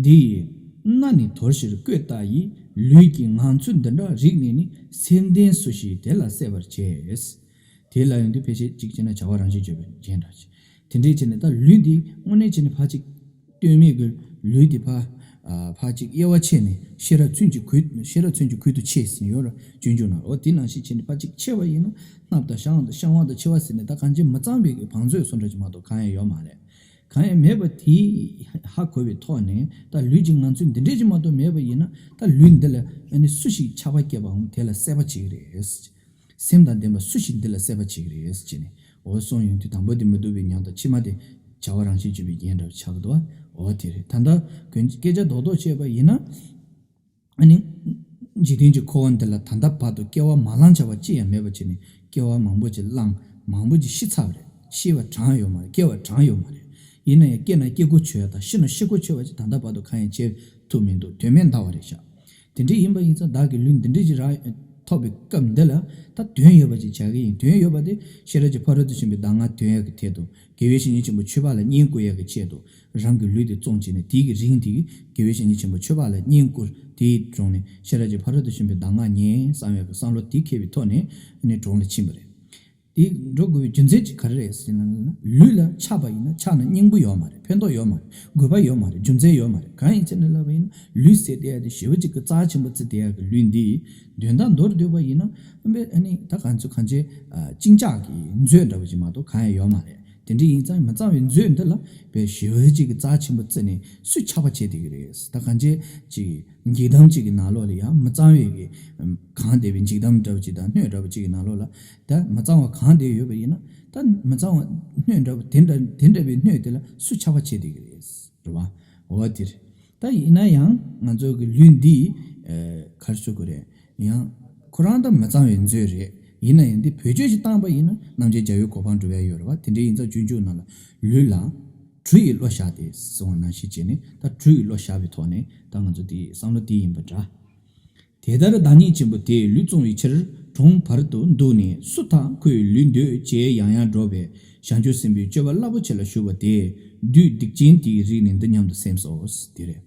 འདི་ཡི་སྣ་ནི་དོར་ཕྱིར་བཀོད་ལྟ་ཡི། ལུས་ཀྱི་ངང་ཚུལ་འདི་འདྲ་རིག་ནས་ནི། སེམས་ལྡན་སུ་ཞིག་དེ་ལ་གསལ་བར་བྱེད། དེ་ལ་ཡོང་དུས་ཕལ་ཆེར་གཅིག་བྱས་ན་བྱ་བ་རང་བཞིན་བརྗོད་པའི་རྒྱན་འདྲ་ཞིག་དེ་འདྲའི་བྱས་ནས་ད་ལུས་འདི་དངོས་གནས་བྱས་ནས་ཕར་ཅིག་ལྟོས་མེད་ཀྱི་ལུས་འདི་ཕར་ཨ་ཕར་ཅིག་དབྱེ་བ་ཕྱེ་ནས་ཤེས་རབ་མཚོན་གྱི་ཁུལ་ཤེས་རབ་མཚོན་གྱི་ཁུལ་དུ་ཕྱེ་ཟིན་ཡོད་ར། སྤྱོད་འཇུག་ནང་འོ་དེ་ནང་བཞིན་བྱས་ནས་ཕར་ཅིག་ཕྱེ་བ་ཡིན་ན། སྣབས་དང་བཤང་བ་དང་བཤང་བ་དང་མཆེ་བ་ཟེར་ནས་ད་གང་ཅི་མི་གཙང་བའི་གི་བང་མཛོད་སོགས་འདྲ་ཅིག་མ་གཏོགས་གང་ཡང་ཡོད་མ་རེད། གང་ཡང་མེད་པ་དེ་ཧ་གོ་བའི་ཐོག་ནས་ད་ལུས་ཀྱི་ངང་ཚུལ་འདི་འདྲས་ཅིག་མ་གཏོགས་མེད་པ་ཡིན་ན། ད་ལུས་འདི་ལ་ཨ་ནི་སུ་ཞིག་ཆགས་པ་སྐྱེས་པའམ་དེ་ལ་སྲེད་པ་བྱེད་ཀྱི་རེད། སེམས་དང་ལྡན་པ་སུ་ཞིག་འདི་ལ་སྲེད་པ་བྱེད་ཀྱི་རེད་ཅེས་ནས་འོ་གསུངས་ཡོང་དུས། དང་པོ་དེ་མི་སྡུག་པའི་ཉམས་དང་ཕྱི་མ་དེ་བྱ་བ་རང་བཞིན་བརྗོད་པའི་རྒྱན་འདྲ་བ་ཆགས་འདུག་འོ་དེ་རེད། ད་ལྟ་སྐད་ཆ་རྡོག་རྡོག་བཤད་པ་ཡིན་ན། ཨ་ནི། འཇིག་རྟེན་གྱི་འཁོར་བ་འདི་ལ་ད་ལྟ་བར་དུ་སྐྱེ་བ་མ་བླངས་བྱ་བ་ཅི་ཡང་མེད་པ་བྱས་ནས་སྐྱེ་བ་མང་པོ་ཅིག་བླངས། མང་པོ་ཅིག་ཤི་ཚར་བ་རེད། ཤི་བ་གྲངས་ཡོད་མ་རེད། སྐྱེ་བ་གྲངས་ཡོད་མ་རེད། ཡིན་ན་ཡང་སྐྱེ་ན་སྐྱེ་དགུ་ཆོད་ཡ་དང་ཤི་ན་ཤི་དགུ་ཆོད་པ་ཅིག་ད་ལྟ་བར་དུ་གང་ཡང་བྱེད་ཐུབ་མི་འདུག་དོན་མེད་འདའ་བ་རེད་ཤག་དེ་འདྲ་ཡིན་པ་ཡིན་ཙང་བདག་གི་ལུས་འདི་འདྲ་ཅིག་རག་ཐོབ་པའི་སྐབས་འདི་ལ་ད་དོན་ཡོད་པ་ཅིག་བྱ་གི་ཡིན། དོན་ཡོད་པ་དེ་ཤེས་རབ་ཀྱི་ཕ་རོལ་ཏུ་ཕྱིན་པའི་གདམས་ངག་དོན་ཡོད་ཀྱི་ཐད་དུ། དགེ་བའི་བཤེས་གཉེན་ཆེན་པོ་ཆོས་པ་ལ་བསྙེན་བཀུར་ཡག་གི་ཆེད་དུ་རང་གི་ལུས་དེ་བཙོང་བྱས་ནས། དེའི་གི་རིན་དེ་དགེ་བའི་བཤེས་གཉེན་ཆེན་པོ་ཆོས་པ་ལ་བསྙེན་བཀུར། དེའི་དྲུང་ནས་ཤེས་རབ་ཀྱི་ཕ་རོལ་ཏུ་ཕྱིན་པའི་གདམས་ངག་ཉན་བསམ་ཡག་གི་བསམ་བློ་དེ་འཁྱེར་བའི་ཐོག་ནས་ནི་དྲུང་ལ་ཕྱིན་པ་རེད། དེ་འགྲོ་དགོས་པའི་རྒྱུ་མཚན་གཅིག་ག་རེ་རེད་ཟེར་ན། ལུས་ལ་ཆགས་པ་ཡིན་ན་ཆགས་ན་སྙིང་པོ་ཡོད་མ་རེད། ཕན་ཐོགས་ཡོད་མ་རེད། དགོས་པ་ཡོད་མ་རེད། རྒྱུ་མཚན་ཡོད་མ་རེད། གང་ཡིན་ཟེར་ནས་ལབ་པ་ཡིན་ན། ལུས་ཟེར་བསྡད་ཡ་དེ་ཞེ་པོ་ཅིག་གི་རྩ་ཆེན་པོ་བརྩི་བསྡད་ཡ་གི་ལུས་འདི་དོན་དག་མདོར་བསྡུས་པ་ཡིན་ན། ཨ་ནི་ད་གང་ཚོད་གང་ཅི་ཨ་གཅིན་སྐྱག་གི་མཛོད་འདྲ་བོ་ཅིག་མ་གཏོགས་གང་ཡང་ཡོད་མ་རེད། དེ་འདྲ་ཡིན་ཙང་མི་གཙང་བའི་མཛོད་འདི་ལ་དཔེ་ཞེ་པོ་ཅིག་གི་རྩ་ཆེན་པོ་བརྩིས་ནས་སུས་ཆགས་པ་བྱེད་བསྡད་ཀྱི་རེད། ད་གང་ཅི་ཅིག་འགྱིག་དམ་ཅིག་གི་ནང་ལོགས་ལ་ཡང་མི་གཙང་བའི་གི་གང་བསྡད་པའི་འགྱིག་དམ་འདྲ་བོ་ཅིག་དང་སྣོད་འདྲ་བོ་ཅིག་གི་ནང་ལོགས་ལ་ད་མི་གཙང་བ་གང་བསྡད་ཡོད་པ་ཡིན་ན། ད་མི་གཙང་བ་སྣོད་འདྲ་བོ་དེ་འདྲ་དེ་འདྲ་བའི་སྣོད་དེ་ལ་སུ་ཆགས་པ་བྱེད་བསྡད་ཀྱི་རེད། རེད་བ། འོ་དེ་རེད། ད་ཡིན་ན་ཡང་ང་ཚོ་གི་ལུས་འདི་ཨ་ག་རེ་ཟེར་དགོས་རེད། ཡང་ཁོ་རང་ད་མི་གཙང་བའི་མཛོད་རེད། ཡིན་ན་ཡང་འདི་བེད་སྤྱོད་ཅིག་བཏང་པ་ཡིན་ན་རྣམ་མཁྱེན་རྒྱལ་བའི་གོ་འཕང་འགྲུབ་ཡ་ཡོད་རེད་བ། དེ་འདྲ་ཡིན་ཙང་སྤྱོད་འཇུག་ནང་ལ་ལུས་ལ་གྲུ་ཡི་བློ་བཞག་སྟེ་གསུངས་པ་ནང་བཞིན་བྱས་ནས། ད་གྲུ་ཡི་བློ་བཞག་པའི་ཐོག་ནས་ད་ང་ཚོ་འདི་བསམ་བློ་འདི་ཡིན་པ་འདྲ། དེ་ལྟར་བདག་ཉིད་ཆེན་པོ་དེས་ལུས་བཙོང་བའི་ཕྱིར་གྲོང་བར་དུ་འདུག་ནས། སུ་དག་ཁོ་ཡི་ལུས་འདོད་ཅེས་ཡང་ཡང་སྒྲོག་པས། བྱང་ཆུབ་སེམས་དཔའི་སྤྱོད་པ་རླབས་པོ་ཆེ་ལ་ཞུགས་པ་དེས་བདུད་སྡིག་ཅན་དེའི་རིགས་ནི་འདི་སྙམ་དུ་སེམས་སོ། དེ་རེད།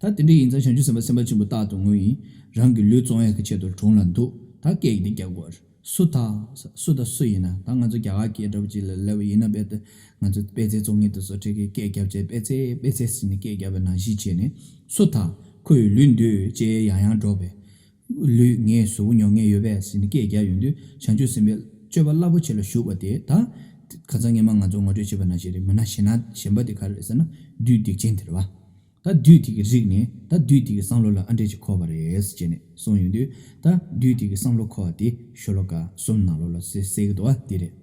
ད་དེ་འདྲ་ཡིན་ཙང་བྱང་ཆུབ་སེམས་དཔའ་སེམས་དཔའ་ཆེན་པོ་རྟག་ཏུ་ངུ་ཡིན། རང་གི་ལུས་བཙོང་ཡག་གི་ཆེད་དུ་གྲོང་ལ་འདུག་ད་སྐད་འདི་རྒྱག་དགོས། སུ་དག་སུ་དང་སུ་ཡིན་ན། ད་ང་ཚོ་རྒྱ་གར་སྐད་འདྲ་པོ་ཅིག་ལ་ལབ་པ་ཡིན་ན། དཔེ་དེ་ང་ཚོ་པད་ཚལ་བཙོང་མཁན་དེ་ཚོ་ཁྲིད་ཀྱི་སྐད་རྒྱབ་བྱས། པད་ཚལ་པད་ཚལ་ཟེར་ནས་སྐད་རྒྱབ་པ་ནང་བཞིན་བྱས་ནས། སུ་དག་ཁོ་ཡི་ལུས་འདོད་ཅེས་ཡང་ཡང་སྒྲོག་པས། ལུས་ངའི་གཟུགས་པོ་ཉོ་མཁན་ཡོད་པས་ཟེར་ནས་སྐད་རྒྱབ་ཡོང་དུས། བྱང་ཆུབ་སེམས་དཔའི་སྤྱོད་པ་རླབས་པོ་ཆེ་ལ་ཞུགས་པ་དེ། ད་ཁ་སང་སྔོན་མ་ང་ཚོ་ངོ་སྤྲོད་བྱས་པ་ནང་བཞིན་རེད། མི་སྣ་གཞན་ན་གཞན་པ་དེ་ག་རེ་རེད་ཟེར་ན། བདུད་སྡིག་ཅན་དེ་རེད་བ། ད་བདུད་དེ་གི་རིགས་ནས། ད་བདུད་དེ་གི་བསམ་བློ་ལ་ཨ་འདྲས་ཅིག་འཁོར་བ་རེད་ཟེར་ནས་གསུངས་ཡོང་དུས། ད་བདུད་དེ་གི་བསམ་བློ་འཁོར་བ་དེ་ཤོ་ལོ་ཀ་གསུམ་ནང་ལོགས་ལ་གསལ་གསལ་གི་འདུག་བ། དེ་རེད།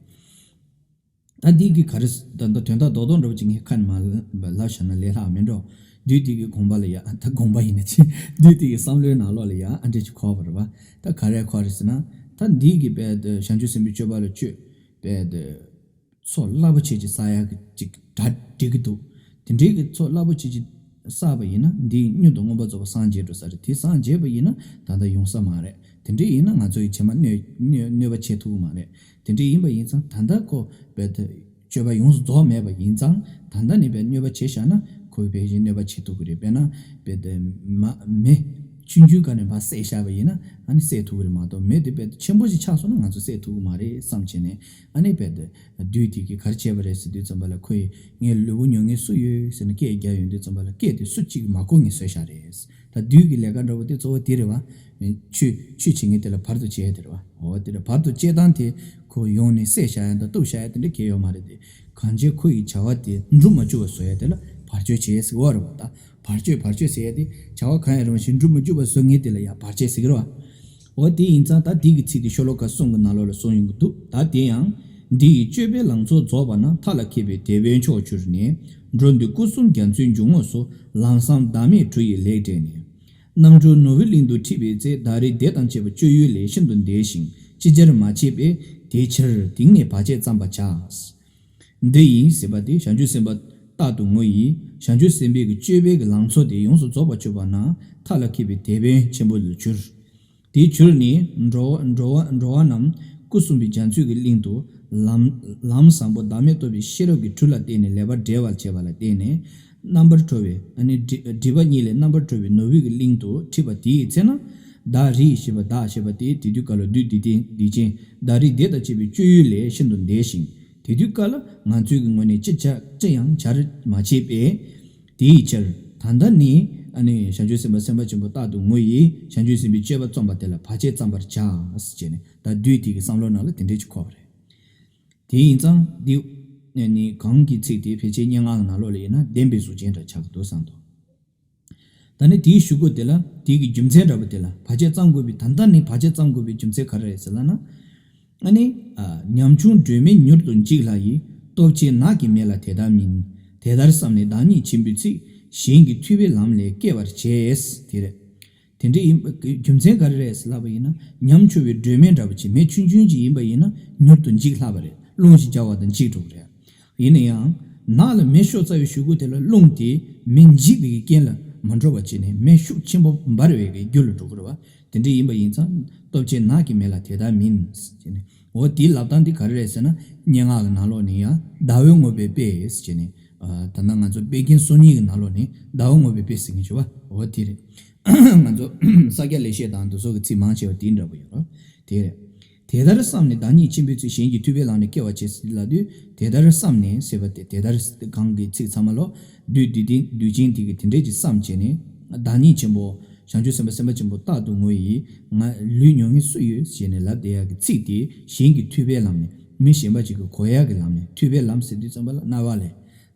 ད་འདི་གི་ག་རེ་ད་ད་དོན་དག་རྡོག་རྡོག་འདྲ་པོ་ཅིག་ངས་ཁ་ནས་མར་ལབ་བཞག་ན་ལས་སླ་བ་མིན་འགྲོ། བདུད་དེ་གི་དགོངས་པ་ལ་ཡ། ད་དགོངས་པ་ཡིན་ན་ཅི། བདུད་དེ་གི་བསམ་བློའི་ནང་ལོགས་ལ་ཡ་ཨ་འདྲས་ཅིག་འཁོར་བ་རེད་བ། ད་ག་རེ་འཁོར་རེད་ཟེར་ན། ད་འདི་གི་དཔེ་དེ་བྱང་ཆུབ་སེམས་དཔའི་སྤྱོད་པ་ལ་སྤྱོད་པའི་དེ་ཚོགས་རླབས་པོ་ཆེ་ཅིག་བསགས་ཡག་གི་ཅིག་གྲ་སྒྲིག་གི་འདུག་དེ་འདྲའི་གི་ཚོགས་རླབས་པོ་ཆེ་ཅིག་བསགས་པ་ཡིན་ན་འདི་མངོན་དུ་མངོན་པར་རྫོགས་པར་སངས་རྒྱས་འགྲོ་ས་རེད། དེ་སངས་རྒྱས་པ་ཡིན་ན་ད་ལྟ་ཡོང་ས་མ་རེད། དེ་འདྲ་ཡིན་ན་ང་ཚོ་ཡི་རྗེས་མ་གནོད་གནོད་གནོད་པ་བྱེད་ཐུབ་ཀྱི་མ་རེད། དེ་འདྲ་ཡིན་པ་ཡིན་ཙང་ད་ལྟ་ཁོ་དཔེ་དེ་སྤྱོད་པ་ཡོངས་སུ་རྫོགས་མེད་པ་ཡིན་ཙང་། ད་ལྟ་ནས་དཔེ་གནོད་པ་བྱས་བཞག་ན་ཁོ་གི་དཔེ་གཞན་གནོད་པ་བྱེད་ཐུབ་ཀྱི་རེད། དཔེར་ན་དཔེ་དེ་མ་མེ་ཆུང་ཆུང་སྒང་ནས་ཕར་བསད་བཞག་པ་ཡིན་ན་ཨ་ནི་བསད་ཐུབ་ཀྱི་རེད་མ་གཏོགས། མེ་དེ་དཔེ་ཆེན་པོ་ཞིག་ཆགས་སོང་ན་ང་ཚོ་བསད་ཐུབ་ཀྱི་མ་རེད་བསམ་བྱས་ནས། ཨ་ནི་དཔེ་དེ་བདུད་དེ་གིས་ག་རེ་བྱས་པ་རེད་ཟེར་དུས་ཙམ་པ་ལ། ཁོ་ཡིས་ངའི་ལུས་པོ་ཉོ་མཁན་སུ་ཡོད་ཟེར་ནས་སྐད་རྒྱག་ཡོང་དུས་ཙམ་པ་ལ། སྐད་དེ་སུ་གཅིག་གིས་མ་གོ་ངས་བཟོས་བཞག་རེད། ད་བདུད་ཀྱི་ལས་ཀ་འདྲ་བོ་དེ་གཙོ་བོ་དེ་རེད་བ། ཆོས་ཆོས་བྱེད་མཁན་དེ་ལ་བར་དུ་གཅད་ཡ་དེ་རེད་བ། འོ་དེ་རེད། བར་དུ་གཅད་སྟངས་དེ་ཁོ་ཡོང་ནས་བསད་བཞག་ཡ་དང་གཏུབ་བཞག་ཡ་དེ་འདྲ་གལ་ཡོད་མ་རེད་དེ། གང་བྱས་ཁོ་ཡི་བྱ་བ་དེ་འགྲུབ་མ་བཅུག་པ་བཟོ་ཡ་དེ་ལ་བར་གཅོད་བྱེད་ཟེར་བ་རེད་བ། ད་བར་གཅོད་བར་གཅོད་ཟེར་ཡ་དེ་བྱ་བ་གང་ཡང་རུང་བཞིན་འགྲུབ་མ་བཅུག་པ་བཟོ་མཁན་དེ་ལ་ཡང་བར་ཆད་ཟེར་གི་རེད་བ། འོ་དེ་ཡིན་ཙང་ད་འདི་གི་ཚིག་དེ་ཤོ་ལོ་ཀ་གསུམ་གྱི་ནང་ལོགས་ལ་གསུངས་ཡོང་གི་འདུག་ད་དེ་ཡང་། འདི་ཡི་སྤྱོད་པའི་ལང་ཚོ་རྫོགས་པ་ན། མཐའ་ལ་ཁད་པའི་དེད་དཔོན་མཆོག་གྱུར་ནས། འགྲོ་འདི་སྐུ་གསུམ་རྒྱ་མཚོའི་འཇུག་ངོགས་སུ། ལམ་བཟང་བདག་མེད་གྲུ་ཡིས་ལེགས་བསྒྲལ་ནས། རྣམ་གྲོལ་ནོར་བུའི་གླིང་དུ་ཁྲིད་པའི་ཚེ། བདག་རིགས་དེ་དང་བཅས་པ་སྤྱོད་ཡུལ་ལས། ཤིན་ཏུ་འདས་ཤིང་ཅི་བྱར་མ་བྱེད་པས། དེའི་ཕྱིར་དེང་ནས་བར་ཆད་བརྩམ་པར་བྱ། འདི་ཡིས་ཟེར་བ་དེ་བྱང་ཆུབ་སེམས་དཔའ་རྟག་ཏུ་ངུ་ཡིས། བྱང་ཆུབ་སེམས་དཔའི་གི་སྤྱོད་པའི་གི་ལང་ཚོ་དེ་ཡོངས་སུ་རྫོགས་པར་གྱུར་པ་ན། མཐའ་ལ་ཁད་པའི་དེད་དཔོན་ཆེན་པོ་ལ་གྱུར། དེས་གྱུར་ནས་འགྲོ་བ་འགྲོ་བ་འགྲོ་བ་རྣམས་སྐུ་གསུམ་པའི་རྒྱ་མཚོའི་གི་གླིང་དུ། ལམ་ལམ་བཟང་པོ་བདག་མེད་རྟོགས་པའི་ཤེས་རབ་ཀྱི་གྲུ་ལ་བརྟེན་ནས་ལེགས་པར་བསྒྲལ་བར་བྱེད་པ་ལ་བརྟེན་ནས། རྣམ་པར་གྲོལ་བའི་ཨ་ནི་སྒྲི་སྒྲིབ་པ་གཉིས་ལས་རྣམ་པར་གྲོལ་བའི་ནོར་བུའི་གི་གླིང་དུ་ཁྲིད་པ་དེའི་ཚེ་ན། བདག་རིགས་ཞེས་པ་བདག་ཞེས་པ་དེ་དེ་དུས་སྐབས་ལ་བདུད་སྡིག་ཅན་སྡིག་ཅན་བདག་རིགས་དེ་དང་བཅས་པའི་སྤྱོད་ཡུལ་ལས་ཤིན་ཏུ་འདས་ཤིང་། དེ་དུས་སྐབས་ལ་ང་ཚོའི་གི་ངོས་ནས་ཅི་བྱ་ཅི་ཡང་བྱར་མ་བྱེད་པས། དེའི་ཕྱིར་ད་ལྟ་ནི་ཨ་ནི་བྱང་ཆུབ་སེམས་དཔའ་སེམས་དཔའ་ཆེན་པོ་རྟག་ཏུ་ངུ་ཡིས། བྱང་ཆུབ་སེམས་དཔའི་སྤྱོད་པ་རྩོམ་པ་དེ་ལ་བར་ཆད་བརྩམ་པར་བྱ་ཟེར་བྱས་ནས། ད་བདུད་དེ་གི་བསམ་བློ་ནང་ལ་དེ་འདྲས་ཅིག་འཁོར་བ་རེད། དེ་ཡིན་ཙང་འདི་ནི་གང་གི་ཚིག་དེ་ཕལ་ཆེར་སྙན་ངག་གི་ནང་ལོགས་ལ་ཡིན་ན་བདེན་པའི་གཟུགས་ཅན་འདྲ་ཆགས་ཀྱི་འདུག་བསམ་འདུག་ད་ནི་དེའི་གཞུག་གུ་དེ་ལ་དེ་གི་རྒྱུ་མཚན་འདྲ་པོ་དེ་ལ་བར་ཆད་བརྩམ་དགོས་པའི། ད་ལྟ་ནི་བར་ཆད་བརྩམ་དགོས་པའི་རྒྱུ་མཚན་ག་རེ་རེད་ཟེར་ལབ་ན། ཨ་ནི། ཨ། ཉམ་ཆུང་སྒྲོན་མེ་མྱུར་དུ་འཇིག་སླ་ཡི། སྟོབས་ཆེན་ནགས་ཀྱི་མེ་ལ་དེ་ལྟར་མིན། དེ་ལྟར་བསམས་ནས་བདག་ཉིད་ཆེན་པོའི་ཚིག་གཞན་གྱི་ཐུབ་པའི་ལམ་ལས་སྐྱེ་བར་བྱེད། དེ་རེད། དེ་འདྲ་ཡིན་པ་རྒྱུ་མཚན་ག་རེ་རེད་ཟེར་ལབ་པ་ཡིན་ན། ཉམ་ཆུང་བའི་སྒྲོན་མེ་འདྲ་པོ་ཅིག་མེ་ཆུང་ཆུང་ཅིག་ཡིན་པ་ཡིན་ན་མྱུར་དུ་འཇིག་སླ་བ་རེད། རླུང་ཞིག་རྒྱག་པ་དང་འཇིག་འགྲོ་གི་རེད། ཡིན་ན་ཡང་། ནགས་ལ་མེ་ཤོར་ཚར་བའི་གཞུག་གུ་དེ་ལ་རླུང་དེས་མེ་འཇིག་པའི་རྐྱེན་ལ་མ་འགྲོ་བ་བྱས་ནས་མེ་ཤུགས་ཆེན་པོ་འབར་བའི་རྒྱུ་ལ་འགྲོ་གི་རེད་བ། དེ་འདྲ་ཡིན་པ་ཡིན་ཙང་སྟོབས་ཆེན་ནགས་ཀྱི་མེ་ལ་དེ་ལྟར་མིན། ཟེར་ནས། འོ་དེའི་ལབ་སྟངས་འདི་ག་རེ་རེད་ཟེར་ན། སྙན་ངག་གི་ནང་ལོགས་ནས་ཡང་ཟླ་འོད་ངུར་པའི་དཔེ་ཟེར་ནས། ཨ། ད་ལྟ་ང་ཚོ་དཔེ་རྒྱན་སོ་གཉིས་ཀྱི་ནང་ལོགས་ནས་ཟླ་འོད་ངུར་པའི་དཔེ་ཟེར་མཁན་བྱུང་བ། འོ་དེ་རེད། ང་ཚོ་ས་སྐྱ་ལེགས་བཤད་དང་དེ་ཚོ་གི་ཚིག་མང་ཆེ་བ་དེའི་འདྲ་པོ་ཡོད་རེད། དེ་རེད། དེ་ལྟར་བསམས་ནས་བདག་ཉིད་ཆེན་པོའི་ཚིག་གཞན་གྱི་ཐུབ་པའི་ལམ་ནས་སྐྱེ་བར་བྱེད་ཟེར་ལབ་དུས། དེ་ལྟར་བསམས་ནས་ཟེར་བ་དེ་དེ་ལྟར་གང་གི་ཚིག་ཚང་མ་ལོ། བདུད་བདུད་བདུད་ཅན་དེ་གིས་དེ་འདྲས་ཀྱི་བསམ་བྱས་ནས། བདག་ཉིད་ཆེན་པོ། བྱང་ཆུབ་སེམས་དཔའ་སེམས་དཔའ་ཆེན་པོ་རྟག་ཏུ་ངུ་ཡིས། ང་ལུས་མྱོང་མཁན་སུ་ཡོད་ཟེར་ནས་ལབ་བསྡད་ཡག་གི་ཚིག་དེ་གཞན་གྱི་ཐུབ་པའི་ལམ་ནས། མི་གཞན་པ་ཅིག་གི་གོ་ཡག་གི་ལམ་ནས། ཐུབ་པའི་ལམ་ཟེར་དུས་ཙམ་པ་ལ་རྣ་བ་ལས།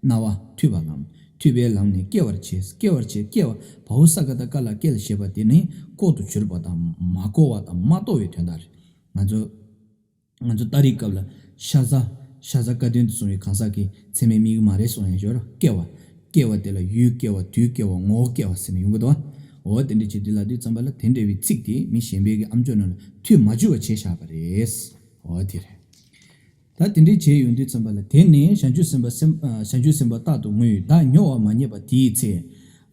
རྣ་བ་ཐུབ་པ་ལམ། ཐུབ་པའི་ལམ་ནས་སྐྱེ་བར་བྱེད། སྐྱེ་བར་བྱེད། སྐྱེ་བ། བའོ་ས་ཀ་བཏགས་སྐ་ལ་སྐྱེ་ལ་ཞེས་པ་དེ་ནི་ལྐོག་ཏུ་གྱུར་པ་དང་མ་གོ་བ་དང་མ་རྟོགས་པའི་དོན་དག་རེད། ང་ཚོ། ང་ཚོ་ལྟ་རིགས་སྐབས་ལ་ཤ་ཟ། ཤ་ཟ་བཀའ་དོན་དུ་གསུངས་པའི་གང་ཟག་གིས་ཚད་མས་དམིགས་ཀྱི་མ་རེད་གསུངས་ཡང་ཞོར། སྐྱེ་བ། སྐྱེ་བ་དེ་ལ་ཡུལ་སྐྱེ་བ། དུས་སྐྱེ་བ། ངོ་བོ་སྐྱེ་བ་ཟེར་ནས་ཡོང་གི་འདུག་བ། འོ་དེ་འདྲ་བྱེད་དུས་ལབ་དུས་ཙམ་པ་ལ་དེ་འདྲ་བའི་ཚིག་དེ་མི་གཞན་པའི་གི་ཨམ་ཅོག་ནང་ལ་ཐོས་མ་བཅུག་པ་བྱས་བཞག་པ་རེད། འོ་དེ་རེད། ད་དེ་འདྲའི་བྱས་ཡོང་དུས་ཙམ་པ་ལ་དེ་ནི་བྱང་ཆུབ་སེམས་དཔའ་སེམས། ཨ། བྱང་ཆུབ་སེམས་དཔའ་རྟག་ཏུ་ངུས། བདག་མྱོང་བ་མ་རྙེད་པ་དེའི་ཚེ།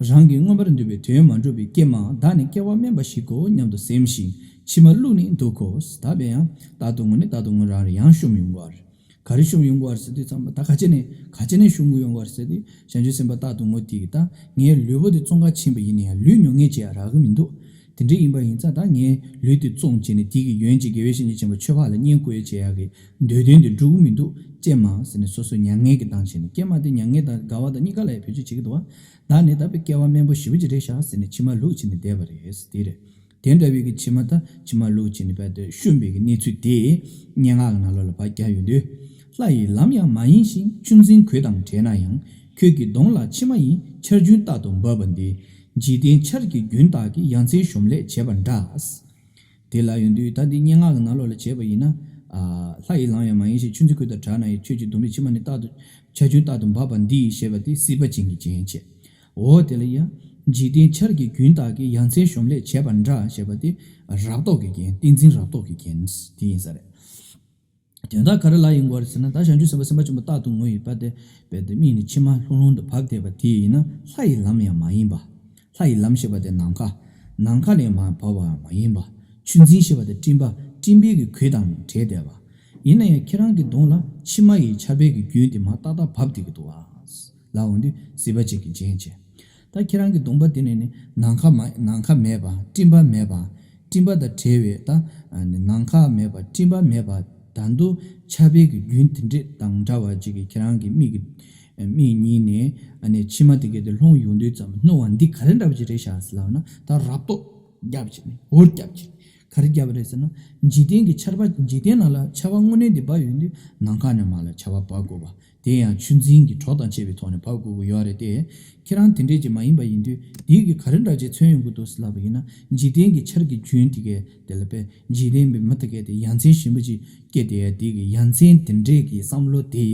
རང་གིས་མངོན་པར་འདོད་པའི་དོན་མ་འགྲུབ་པའི་སྐྱེལ་མ། བདག་ནི་སྐྱེ་བ་དམན་པ་ཞིག་གོ་སྙམ་དུ་སེམས་ཤིང་མཆི་མ་བླུགས་ནས་འདུག་གོ། ད་དཔེ་ཡང་རྟག་ཏུ་ངུ་ནས་རྟག་ཏུ་ངུ་རང་རེད། ཡང་བཤུམ་ཡོང་གི་རེད། ག་རེ་བཤུམ་ཡོང་གི་རེད་ཟེར་དུས་ཙམ་པ། ད་ག་ཅི་ནས་ག་ཅི་ནས་བཤུམ་གྱི་ཡོང་གི་རེད་ཟེར་དུས། བྱང་ཆུབ་སེམས་དཔའ་རྟག་ཏུ་ངུ་དེ་གིས་ད་ངའི་ལུས་པོ་དེ་བཙོན་ཁང་ཕྱིན་པ་ཡིན་ན་ཡང་ལུས་མྱོང་མཁན་ཅིག་ཡང་རག་གི་མི་འདུག་དེ་འདྲ་ཡིན་པ་ཡིན་ཙང་ད་ངའི་ལུས་དེ་བཙོངས་བྱས་ནས་དེ་གི་ཡོན་ཅིག་དགེ་བའི་བཤེས་གཉེན་ཆེན་པོ་ཆོས་འཕགས་ལ་བསྙེན་བཀུར་བྱེད་ཡག་གི་འདོད་དོན་དེ་འགྲུབ་ཀྱི་མི་འདུག་ཅེས་མ་ཟེར་ནས་སོ་སོ་མྱ་ངན་གྱིས་བཏང་བྱས་ནས། སྐྱེལ་མ་དེ་མྱ་ངན་དང་དགའ་བ་དང་གཉིས་ཀ་ལ་ཡང་བེད་སྤྱོད་བྱེད་ཀྱི་འདུག་བ། ད་ནི་ད་དཔེ་སྐྱེ་བ་དམན་པོ་ཞེ་པོ་ཅིག་རེད་ཤག་ཟེར་ནས་མཆི་མ་བླུགས་བྱས་ནས་བསྡད་པ་རེད། དེ་རེད། དེ་འདྲ་བའི་གི་མཆི་མ་ད་མཆི་མ་བླུགས་བྱས་ནས་རྦད་དེ་བཤུམ་པའི་གི་གནས་ཚུལ་དེ་སྙན་ངག་གི་ནང་ལོགས་ལ་ཕར་བརྒྱབ་ཡོང་དུས། ལྷ་ཡི་ལམ་ཡང་མ་ཡིན་ཞིང་། ཆུ་འཛིན་གོས་དང་བྲལ་ན་ཡང་། ཁྱོད་ཀྱི་གདོང་ལ་མཆི་མ་ཡིས། ཆར་རྒྱུན་རྟག་ཏུ་འབབ་པ་འདི། འཇིག་རྟེན་ཆར་གྱི་རྒྱུན་དག་གིས། ཡ་མཚན་གཞོམ་ལས་བྱེད་པ་འདྲ། དེ་ལ་ཡོང་དུས་ད་འདི་སྙན་ངག་གི་ནང་ལོགས་ལ་བྱས་པ་ཡིན་ན། ཨ། ལྷ་ཡི་ལམ་ཡང་མ་ཡིན་ཞིང་། ཆུ་འཛིན་གོས་དང་བྲལ་ན་ཡང་། ཁྱོད་ཀྱི་གདོང་པའི་མཆི་མ་ནི་རྟག་ཏུ་ཆར་རྒྱུན་རྟག་ཏུ་འབབ་པ་འདི་ཞེས་པ་དེ་སྲིད་པ་ཅན་གྱི་རྒྱན་བྱས། འོ་དེ་ལ་ཡང་། འཇིག་རྟེན་ཆར་གྱི་རྒྱུན་དག་གིས། ཡ་མཚན་གཞོམ་ལས་བྱེད་པ་འདྲ་ཞེས་པ་དེ་རབ་རྟོག་གི་རྒྱན། ཏིང་འཛིན་རབ་རྟོག་གི་རྒྱན་དེ་ཡིན་ས་རེད། དོན་དག་ག་རེ་ལ་ཡིན་དགོས་རེད་ཟེར་ན། ད་བྱང་ཆུབ་སེམས་དཔའ་སེམས་དཔའ་ཆེན་པོ་རྟག་ཏུ་ངུ་ཡི་བར་དེ་རྦད་དེ་མིག་ནས་མཆི་མ་ལྷུང་ལྷུང་དུ་བབས་བསྡད་པ་དེ་ཡིན་ན་ལྷ་ཡི་ལམ་ཡང་མ་ཡིན་པ། ལྷ་ཡི་ལམ་ཞེས་པ་དེ་ནམ་མཁའ། ནམ་མཁའ་ལས་མར་བབས་པ་ཡང་མ་ཡིན་པ། ཆུ་འཛིན་ཞེས་པ་དེ་སྤྲིན་པ། སྤྲིན་པའི་གི་གོས་དང་བྲལ་བསྡད་པ། ཡིན་ན་ཡང་ཁྱེད་རང་གི་གདོང་ལ་མཆི་མ་ཡི་ཆར་པའི་གི་རྒྱུན་དེ་མར་ཏག་ཏག་བབས་བསྡད་ཀྱི་འདུག་ཨ། ལབ་འོང་དུས་སྲིད་པ་ཅན་གྱི་རྒྱན་བྱས། ད་ཁྱེད་རང་གི་གདོང་པ་དེ་ནས་ནི་ནམ་མཁའ་མ། ནམ་མཁའ་མེད་པ། སྤྲིན་པ་མེད་པ། སྤྲིན་པ་དང་བྲལ་བའི་ད་ནམ་མཁའ་མེད་པ། སྤྲིན་པ་མེད་པ། ད་དུང་ཆར་པའི་གི་རྒྱུན་དེ་འདྲ་དང་འདྲ་བ་ཅིག་གིས་ཁྱེད་རང་གི་མིག་གི་ མིག་གཉིས་ནས་ཨ་ནི་མཆི་མ་དེ་གས་དེ་ལྷུང་ཡོང་དུས་ཙམ། སྣུར་བ་འདི་ག་རེ་འདྲ་བ་ཅིག་རེད་ཤག་ཟེར་ལབ་ན། ད་རབ་རྟོག་རྒྱབ་ཅིག་ནས་འུར་རྒྱབ་ཅིག་ག་རེ་རྒྱབ་རེད་ཟེར་ན། འཇིག་རྟེན་གྱི་ཆར་པ། འཇིག་རྟེན་ནང་ལ་ཆར་པ་དངོས་གནས་དེ་འབབ་ཡོང་དུས་ནམ་མཁའ་ནས་མར་ལ་ཆར་པ་འབབ་དགོས་པ། དེ་ཡང་ཆུ་འཛིན་གྱི་གྲོགས་དང་བཅས་པའི་ཐོག་ནས་འབབ་དགོས་ཀྱི་ཡོད་རེད་དེ། ཁྱེད་རང་དེ་འདྲས་ཅིག་མ་ཡིན་པ་ཡིན་དུས་དེ་གིས་ག་རེ་འདྲ་ཅིག་མཚོན་ཡོང་གི་འདུག་ཟེར་ལབ་པ་ཡིན་ན། འཇིག་རྟེན་གྱི་ཆར་གྱི་རྒྱུན་དེ་གས་དེ་ལ་པས་འཇིག་རྟེན་པའི་མི་དེ་གས་དེ་ཡ་མཚན་ཞིམ་པོ་ཅིག་སྐྱེས་ཏེ། དེ་གི་ཡ་མཚན་དེ་འདྲས་ཀྱི་བསམ་བློ་དེ་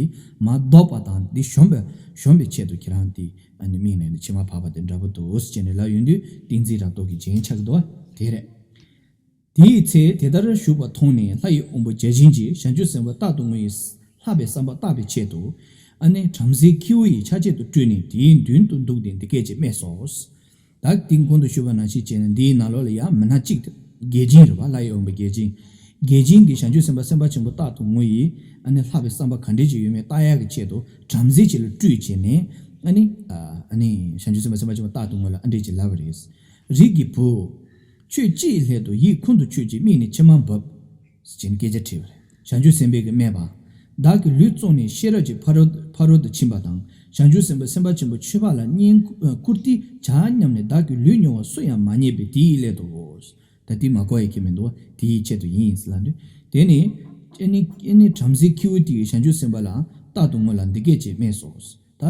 མར་ལྡོག་པ་དང་། འདི་གཞོམ་པའི་གཞོམ་པའི་ཆེད་དུ་ཁྱེད་རང་དེ་ཨ་ནི་མིག་ནས་ནི་མཆི་མ་བབས་པ་དེ་འདྲ་པོ་འདུག་ཟེར་ནས་ལབ་ཡོང་དུས་ཏིང་འཛིན་རབ་རྟོག་གི་རྒྱན་ཆགས་ཀྱི་འདུག་པ། དེ་རེད། དེའི་ཚེ་དེ་ལྟར་བཞུགས་པ་མཐོང་ནས་ལྷ་ཡི་དབང་པོ་བརྒྱ་བྱིན་གྱིས་བྱང་ཆུབ་སེམས་དཔའ་རྟག་ཏུ་ངུ་ཡི་ལྷག་པའི་བསམ་པ་བརྟག་པའི་ཆེད་དུ། ཨ་ནི་བྲམ་ཟེའི་ཁྱེའུ་ཡི་ཆ་བྱད་དུ་སྤྲུལ་ནས་དེའི་མདུན་དུ་འདུག་སྟེ་འདི་སྐད་ཅེས་སྨྲས་སོ། ད་དེ་གོང་དུ་ཞུས་པ་ནང་བཞིན་བྱས་ན། འདིའི་ནང་ལོགས་ལ་ཡང་མི་སྣ་གཅིག་བརྒྱ་བྱིན་རེད་པ། ལྷ་ཡི་དབང་པོ་བརྒྱ་བྱིན། བརྒྱ་བྱིན་གྱིས་བྱང་ཆུབ་སེམས་དཔའ་སེམས་དཔའ་ཆེན་པོ་རྟག་ཏུ་ངུ་ཡི་ཨ་ནི་ལྷག་པའི་བསམ་པ་ག་འདྲས་ཅིག་ཡོད་མེད་བརྟག་ཡག་གི་ཆེད་དུ་བྲམ་ཟེ་ཅིག་ལ་སྤྲུལ་བྱས་ནས། ཨ་ནི་ཨ་ནི་བྱང་ཆུབ་སེམས་དཔའ་སེམས་དཔའ་ཆེན་པོ་རྟག་ཏུ་ངུ་ལ་ཨ་འདྲས་ཅིག་ལབ་པ་རེད། རིགས་ཀྱི་བུ། ཁྱོད་ཅི་ཡི་སླད་དུ་ཡིད་ཁོང་དུ་ཆུད་ཅིང་མིག་ནས་མཆི་མ་འབབ། ཅེས་སྐད་ཆ་དྲིས་པ་རེད། བྱང་ཆུབ་སེམས་དཔས་ཀྱིས་སྨྲས་པ། བདག་གི་ལུས་བཙོངས་ནས་ཤེས་རབ་ཀྱི་ཕ་རོལ་ཕ་རོལ་ཏུ་ཕྱིན་པ་དང་། བྱང་ཆུབ་སེམས་དཔའ་སེམས་དཔའ་ཆེན་པོ་ཆོས་འཕགས་ལ་བསྙེན་བཀུར་སྟི་བྱ་སྙམ་ནས། བདག་གི་ལུས་མྱོང་བ་སུ་ཡང་མ་རྙེད་པས་དེ་ཡི་སླད་དུའོ། ད་དེ་མ་གོ་ཡ་གི་མི་འདུག་དེ་ཡི་ཆེད་དུ་ཡིན་ལབ་དུས། དེ་ནི་ཨེ་ནི་ཨེ་ནི་བྲམ་ཟེའི་ཁྱེའུ་དེ་ཡིས་བྱང་ཆུབ་སེམས་དཔའ་ལ་རྟག་ཏུ་ངུ་ལ་འདི་སྐད་ཅེས་སྨྲས་སོ། ད་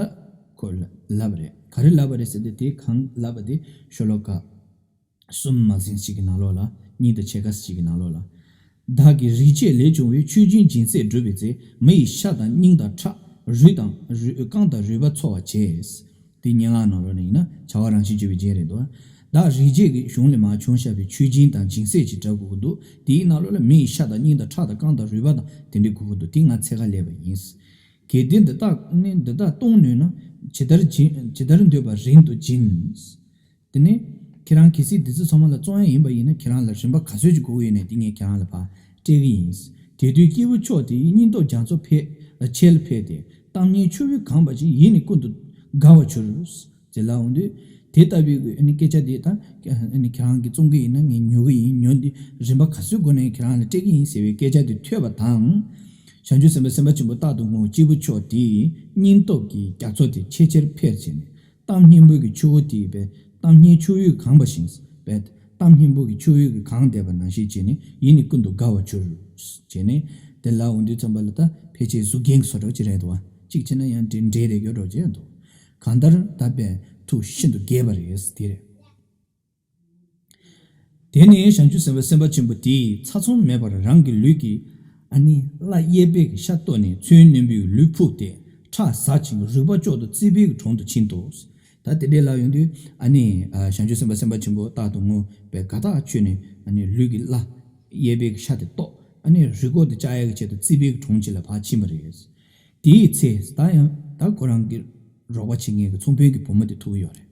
ཁོ་ལ་ལབ་པ་རེད། ག་རེ་ལབ་པ་རེད་ཟེར་དུས། དེ་གང་ལབ་པ་དེ་ཤོ་ལོ་ཀ་གསུམ་མ་ཟིན་ཞིག་གི་ནང་ལོགས་ལ། གཉིས་དང་ཕྱེད་ཀ་ཞིག་གི་ནང་ལོགས་ལ། བདག་གིས་རིག་བྱེད་ལས་བྱུང་བའི་མཆོད་སྦྱིན་སྦྱིན་སྲེག་བསྒྲུབ་པའི་ཚེ། མི་ཡི་ཤ་དང་སྙིང་དང་ཁྲག། རུས་དང་རུས་རྐང་དང་རུས་པ་འཚོ་བར་བྱེད། དེ་སྙན་ངག་ནང་ལོགས་ནས་ཡིན་ན་བྱ་བ་རང་བཞིན་བརྗོད་པའི་རྒྱན་རེད་འདུག་བདག་རིག་བྱེད་ཀྱི་གཞུང་ལས་མར་བྱུང་བཞག་པའི་མཆོད་སྦྱིན་དང་སྦྱིན་སྲེག་ཅིག་འདྲ་དགོས་ཀྱི་འདུག་དེའི་ནང་ལོགས་ལ་མི་ཡི་ཤ་དང་སྙིང་དང་ཁྲག་དང་རྐང་དང་རུས་པ་དང་དེ་འདྲ་དགོས་ཀྱི་འདུག་དེ་ང་འཚོལ་ག་སླེབས་པ་ཡིན། གལ་ཏེ་འདི་དག་ནི་འདི་དག་གཏོང་ནུས་ན། ཇི་ལྟར་སྦྱིན། ཇི་ལྟར་འདོད་པ་རིང་དུ་སྦྱིན། དེ་ནས་ཁྱེད་རང་གལ་སྲིད་འདི་ཚོ་ཚང་མ་ལ་བཙོང་ཡ་ཡིན་པ་ཡིན་ན། ཁྱེད་རང་ལ་རིན་པ་ག་ཚོད་ཅིག་དགོས་ཀྱི་ཡོད་ནའི་དེ་ངས་ཁྱེད་རང་ལ་ཕར་སྤྲད་ཀྱི་ཡིན། དེ་དུས་སྐྱེས་བུ་མཆོག་དེ་ཡི་སྙིང་སྟོབས་རྒྱ་མཚོ་འཕེལ། ཆེ་ལ་འཕེལ་ཏེ་གཏམ་སྙན་ཆུ་བོས་གངས་པ་བཞིན་ཡིད་ནི་ཀུན་ཏུ་དགའ་བར་གྱུར། ཟེར་ལབ་འོང་དུས། དེ་ལྟ་བུའི་གི་ཨ་ནི་སྐད་ཆ་དེ་ད་ཨ་ནི་ཁྱེད་རང་གིས་བཙོང་གི་ཡིན་ན་ངས་ཉོ་གི་ཡིན། ཉོ་འདི་རིན་པ་ག་ཚོད་དགོས་ནའི་ཁྱེད་རང་ལ་སྤྲད་ཀྱི་ཡིན་ཟེར་བའི་སྐད་ཆ་དེ་ཐོས་པ་དང་། བྱང་ཆུབ་སེམས་དཔའ་སེམས་དཔའ་ཆེན་པོ་རྟག་ཏུ་ངུ། སྐྱེས་བུ་མཆོག་དེའི་སྙིང་སྟོབས་ཀྱི་རྒྱ་མཚོ་དེ་ཆེས་ཆེར་འཕེལ་བྱས་ནས། གཏམ་སྙན་པོ་གི་ཆུ་བོ་དེ་ཡིས་པས་གཏམ་སྙན་ཆུ་བོས་གངས་པ་བཞིན་པས། གཏམ་སྙན་པོ་གི་ཆུ་བོས་གི་གངས་བསྡད་པ་ནང་བཞིན་བྱས་ནས་ཡིད་ནི་ཀུན་ཏུ་དགའ་བར་གྱུར། བྱས་ནས་དེ་ལབ་འོང་དུས་ཙམ་པ་ལ་ད་ཕལ་ཆེར་གཟུགས་རྒྱན་གྱི་བཟོ་འདྲ་ཅིག་རེད་འདུག་བ། གཅིག་བྱས་ན་ཡང་འདྲེ་འདྲེ་རེ་ཡོད་འགྲོ་བྱས་འདུག་གང་ལྟར་ད་པས་ཐུགས་ཤིན་ཏུ་དགྱེས་པ་རེད། དེ་རེད། དེ་ནས་བྱང་ཆུབ་སེམས་དཔའ་སེམས་དཔའ་ཆེན་པོ་དེས་ཚ་ཚོམ་མེད་པར་རང་གི་ལུས་ཀྱི་ཨ་ནི་བརླ་གཡས་པའི་ཤ་བཏོགས་ནས་ཚོན་རྣོན་པོས་ལུས་ཕུག་སྟེ་ཁྲག་ཟ་ཅིང་རུས་པ་གཅོག་ཏུ་རྩིག་པའི་གྲོང་དུ་ཕྱིན་ཏོ། ད་དེ་འདྲའི་ལབ་ཡོང་དུས་ཨ་ནི་ཨ་བྱང་ཆུབ་སེམས་དཔའ་སེམས་དཔའ་ཆེན་པོ་རྟག་ཏུ་ངུ་བས་དགའ་ཐག་ཆོད་ནས། ཨ་ནི་ལུས་ཀྱི་བརླ་གཡས་པའི་ཤ་དེ་བཏོགས། ཨ་ནི་རུས་ཁོག་དེ་བཅག་ཡག་གི་ཆེད་དུ་རྩིག་པའི་གྲོང་ཅིག་ལ་ཕར་ཕྱིན་པ་རེད། དེའི་ཚེ་ད་ཡང་ད་ཁོ་རང་གི་རོགས་པ་བྱེད་མཁན་གྱི་ཚོང་དཔོན་གྱི་བུ་མོ་དེ་ཐུག་གི་ཡོད་རེད།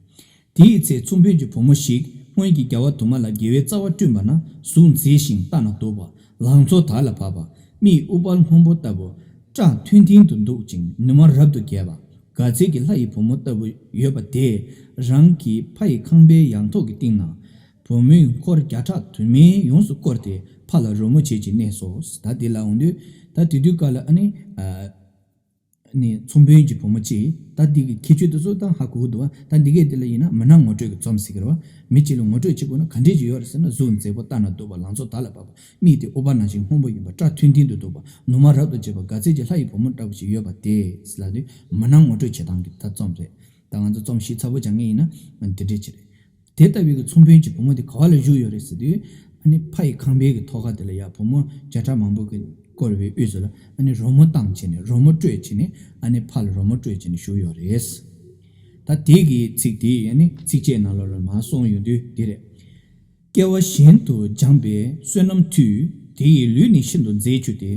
དེའི་ཚེ་ཚོང་དཔོན་གྱི་བུ་མོ་ཞིག་སྔོན་གྱི་རྒྱལ་བ་དུ་མ་ལ་དགེ་བའི་རྩ་བ་བསྐྲུན་པ་ན་གཟུགས་མཛེས་ཤིང་ལྟ་ན་སྡུག་པ། ལང་ཚོ་དར་ལ་བབས་པ། མིག་ཨུཏྤལ་སྔོན་པོ་ལྟ་བུ། སྐྲ་མཐོན་མཐིང་དུ་འདུག་ཅིང་ནུ་མ་རབ་ཏུ་རྒྱས་པ། དགའ་ཚལ་གྱི་ལྷ་ཡི་བུ་མོ་ལྟ་བུ་ཡོད་པ་དེས་རང་གི་ཕ་ཡི་ཁང་པའི་ཡང་ཐོག་གི་སྟེང་ན་བུ་མོའི་འཁོར་བརྒྱ་ཕྲག་དུ་མས་ཡོངས་སུ་བསྐོར་ཏེ་ཕ་ལ་རོལ་མོ་བྱེད་ཅིང་གནས་སོ། ད་དེ་ལ་འོང་དུས་ད་དེ་དུས་སྐབས་ལ་ཨ་ནི་ཨ་ནི་ཚོང་དཔོན་གྱི་བུ་མོ་གཅིག་ད་འདི་གི་ཁྱད་ཆོས་དེ་ཚོ་ད་ཧ་གོ་གི་འདུག་ད་འདི་གས་དེ་ལ་ཡིན་ན་མི་སྣ་ངོ་སྤྲོད་ཀྱི་རྩོམ་ཟེར་གི་རེད་བ། མི་གཅིག་ལ་ངོ་སྤྲོད་བྱེད་དགོས་ན་ག་འདྲས་ཅིག་ཡོད་རེད་ཟེར་ན། གཟུགས་མཛེས་པོ་ལྟ་ན་སྡུག་པ། ལང་ཚོ་དར་ལ་བབས་པ། མིག་དེ་ཨུཏྤལ་ནང་བཞིན་སྔོན་པོ་ཡིན་པ། སྐྲ་མཐོན་མཐིང་དུ་འདུག་པ། ནུ་མ་རབ་ཏུ་རྒྱས་པ། དགའ་ཚལ་གྱི་ལྷ་ཡི་བུ་མོ་འདྲ་བོ་ཞིག་ཡོད་པ་དེས་ལབ་དུས་མི་སྣ་ངོ་སྤྲོད་བྱེད་སྟངས་ཀྱི་ད་རྩོམ་རེད། ད་ང་ཚོ་རྩོམ་ཞིབ་ཚགས་པོ་སྦྱང་ངེས་ཡིན་ན་འདི་འདྲས་ཅིག་རེད། དེ་ལྟ་བུའི་གི་ཚོང་དཔོན་གྱི་བུ་མོ་དེ་ག་བ་ལ་བཞུགས་ཡོད་རེད་ཟེར་དུས། ཨ་ནི་ཕ་ཡི་ཁང་པའི་གི་ཐོག་ཁ་དེ་ལ་ཡ་བུ་མོ་བརྒྱ་ཕྲག་མང་པོ་གི་བསྐོར་བའི་དབུས་སུ་ལ་ཨ་ནི་རོལ་མོ་བཏང་བྱས་ནས་རོལ་མོ་དཀྲོལ་བྱས་ནས་ཨ་ནི་ཕ་ལ་རོལ་མོ་དཀྲོལ་བྱས་ནས་བཞུགས་ཡོད་རེད། ད་དེ་གི་ཚིག་དེ་ཨ་ནི་ཚིགས་བཅད་ནང་ལོགས་ལ་མར་གསུངས་ཡོང་དུས་འདི་རེད། སྐྱེ་བ་གཞན་དུ་སྦྱངས་པའི་བསོད་ནམས་མཐུས། དེ་ཡི་ལུས་ནི་ཤིན་ཏུ་མཛེས་གྱུར་ཏེ།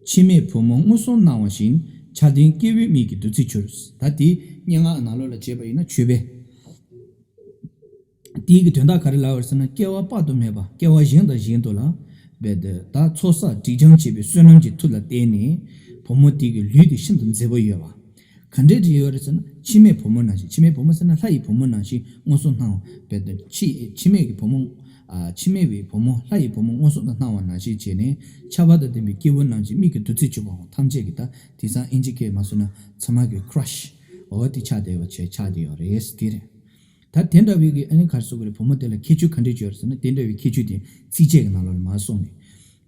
མཆི་མས་བུ་མོ་མངོན་སུམ་སྣང་བ་བཞིན། ཆ་ལྡན་སྐྱེ་བོའི་མིག་གི་བདུད་རྩི་གྱུར། ད་དེ་སྙན་ངག་ནང་ལོགས་ལ་བྱས་པ་ཡིན་ན་མཆོད་པའི། དེའི་གི་དོན་དག་ག་རེ་ལབ་པ་རེད་ཟེར་ན། སྐྱེ་བ་དཔག་ཏུ་མེད་པ་སྐྱེ་བ་གཞན་དང་གཞན་དུ་ལ་འབད་དེ་ད་ཚོགས་བསགས་སྒྲིབ་སྦྱང་བྱས་པའི་བསོད་ནམས་ཀྱི་མཐུ་ལ་བརྟེན་ནས་བུ་མོ་དེ་གི་ལུས་དེ་ཤིན་ཏུ་མཛེས་པོ་ཡོད་པ། ག་འདྲས་ཅིག་ཡོད་རེད་ཟེར་ན། མཆི་མས་བུ་མོ་ནང་བཞིན། མཆི་མས་བུ་མོ་ཟེར་ན་ལྷ་ཡི་བུ་མོ་ནང་བཞིན་མངོན་སུམ་སྣང་བ། འབད་དེ་མཆི་མཆི་མས་ཀྱི་བུ་མོ། ཨ་མཆི་མས་པའི་བུ་མོ་ལྷ་ཡི་བུ་མོ་མངོན་སུམ་དུ་སྣང་བ་ནང་བཞིན་བྱས་ནས་ཆགས་པ་དང་ལྡན་པའི་སྐྱེ་བོ་རྣམས་ཀྱི་མིག་གི་བདུད་རྩི་གྱུར་པའོ། ཐམས་ཅད་ཀྱི་ད་དེང་སང་ཨིན་ཇི་སྐད་མ་སོང་ན་ཚང་མ་གི་ཁྲ་ཤི། འོ་དེ་ཆགས་བསྡད་ཡོད་ཆགས་བསྡད་ཡོད་རེད་དེ་རེད། ད་དེ་འདྲ་བའི་གི་ཨ་ནི་ག་རེ་ཟེར་དགོས་རེད། བུ་མོ་དེ་ལ་ཁྱད་ཆོས་ག་འདྲས་ཡོད་རེད་ཟེར་ན། དེ་འདྲ་བའི་ཁྱད་ཆོས་དེ་ཚིགས་བཅད་ཀྱི་ནང་ལོགས་ལ་མར་གསུངས་ནས།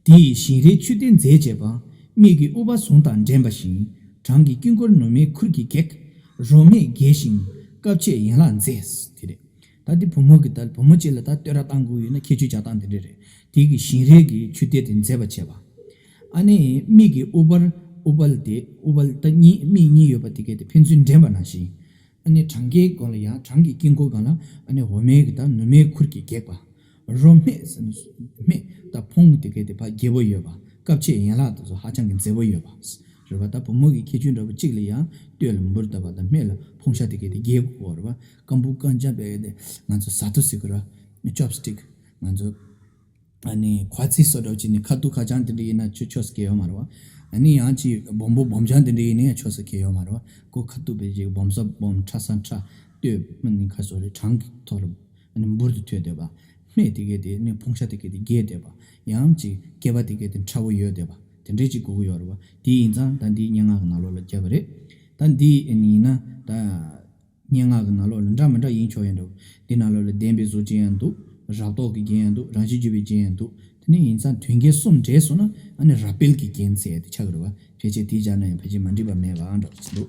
དེ་ཡི་བཞིན་རས་མཆུ་སྟེ་མཛེས་བྱས་པ། མིག་གི་དབུ་བར་ཟུང་དང་འགྲན་པ་བཞིན། བྲང་གི་དཀྱིལ་འཁོར་ནུ་མའི་ཁུར་གྱིས་འགེགས། རོ་སྨད་རྒྱས་ཤིང་དཀར་ཆས་ཡན་ལག་མཛེས། དེ་རེད། ད་དེ་བུ་མོ་གི་ད་བུ་མོ་གཅིག་ལ་ད་བསྟོད་ར་བཏང་དགོས་ཡོད་ན་ཁྱད་ཆོས་བྱ་སྟངས་དེ་འདྲ་རེད། དེ་གི་བཞིན་རས་ཀྱི་མཆུ་སྟེ་དེ་མཛེས་པ་བྱས་པ། ཨ་ནི་མིག་གི་དབུ་བར་དབུ་བར་དེ་དབུ་བར་ད་གཉིས་མིག་གཉིས་ཡོད་པ་དེ་གས་དེ་ཕན་ཚུན་འགྲན་པ་ནང་བཞིན། ཨ་ནི་བྲང་གི་སྒང་ལ་ཡང་བྲང་གི་དཀྱིལ་འཁོར་སྒང་ལ་ཨ་ནི་འོ་མའི་གི་ད་ནུ་མའི་ཁུར་གྱིས་འགེགས་པ། རོ་སྨད་ཟེར་ན་སྨད་ད་འཕོང་དེ་གས་དེ་ཕར་རྒྱས་པོ་ཡོད་པ། དཀར་ཆས་ཡན་ལག་དེ་ཚོ་ཧ་ཅང་གི་མཛེས་པོ་ཡོད་པ་རེད་པ། ད་བུ་མོ་གི་ཁྱད་ཆོས་འདྲ་པོ་གཅིག་ལ་ཡང་སྟོད་ལ་འབུར་བཏབ་པ་དང་སྨད་ལ་འཕོང་ཤ་དེ་གས་དེ་རྒྱས་པོ་རེད་པ། སྐམ་པོ་སྐམ་ཅན་པའི་དེ་ང་ཚོ་ཟ་ཐོ་ཟེར་གི་ར། ཅོབ་སི་ཊིག་ང་ཚོ་ཨ་ནི་གོ་ཚིགས་སོ་འདྲ་བྱས་ནས་ཁ་ཐུག་ཁ་བྱང་དེ་འདྲ་ཡིན་ན་ཆོ་ཆོས་སུ་གལ་ཡོད་མ་རེད་བ། ཨ་ནི་ཡང་ཅིག་སྦོམ་པོ་སྦོམ་ཆང་དེ་འདྲ་ཡིན་ན་ཡང་ཆོས་སུ་གལ་ཡོད་མ་རེད་བ། ཁོ་ཁ་ཐུག་པའི་ཅིག་སྦོམ་ས་སྦོམ་ཕྲ་ས་ཕྲ། སྟོད་མ་ནི་ཁ་སོ་རེ་བྲང་གི་ཐོག་ལ་ཨ་ནི་འབུར་དུ་ཐོན་བསྡད་པ། སྨད་དེ་གས་དེ་ནི་འཕོང་ཤ་དེ་གས་དེ་རྒྱས་བསྡད་པ། ཡང་ཅིག་སྐེད་པ་དེ་གས་དེ་ཕྲ་བོ་ཡོད་བསྡད་པ། དེ་འདྲས་ཅིག་དགོས་ཀྱི་ཡོད་རེད་བ། དེ་ཡིན་ཙང་ད་འདིའི་སྙན་ངག་གི་ནང་ལོགས་ལ་བརྒྱབ་པ་རེད། ད་འདི་ཡིན་ན་ད། སྙན་ངག་གི་ནང་ལོགས་ལ་འདྲ་མི་འདྲ་ཡིན་ཆོག་ཡིན་འགྲོ། འདི་ནང་ལོགས་ལ་ལྡན་པའི་གཟུགས་ཅན་ཡང་འདུག། རབ་རྟོག་གི་རྒྱན་ཡང་འདུག། རང་བཞིན་བརྗོད་པའི་རྒྱན་ཡང་འདུག། དེ་ནས་ཡིན་ཙང་དོན་རྒྱན་གསུམ་འདྲེས་སོང་ན་ཨ་ནི་རབ་སྤེལ་གྱི་རྒྱན་ཟེར་ཡ་དེ་ཆགས་ཀྱི་རེད་བ། ཕལ་ཆེར་དེ་སྦྱར་ན་ཡང་ཕལ་ཆེར་མ་འགྲིག་པ་མེད་པ་འདྲ་བོ་ཅིག་འདུག།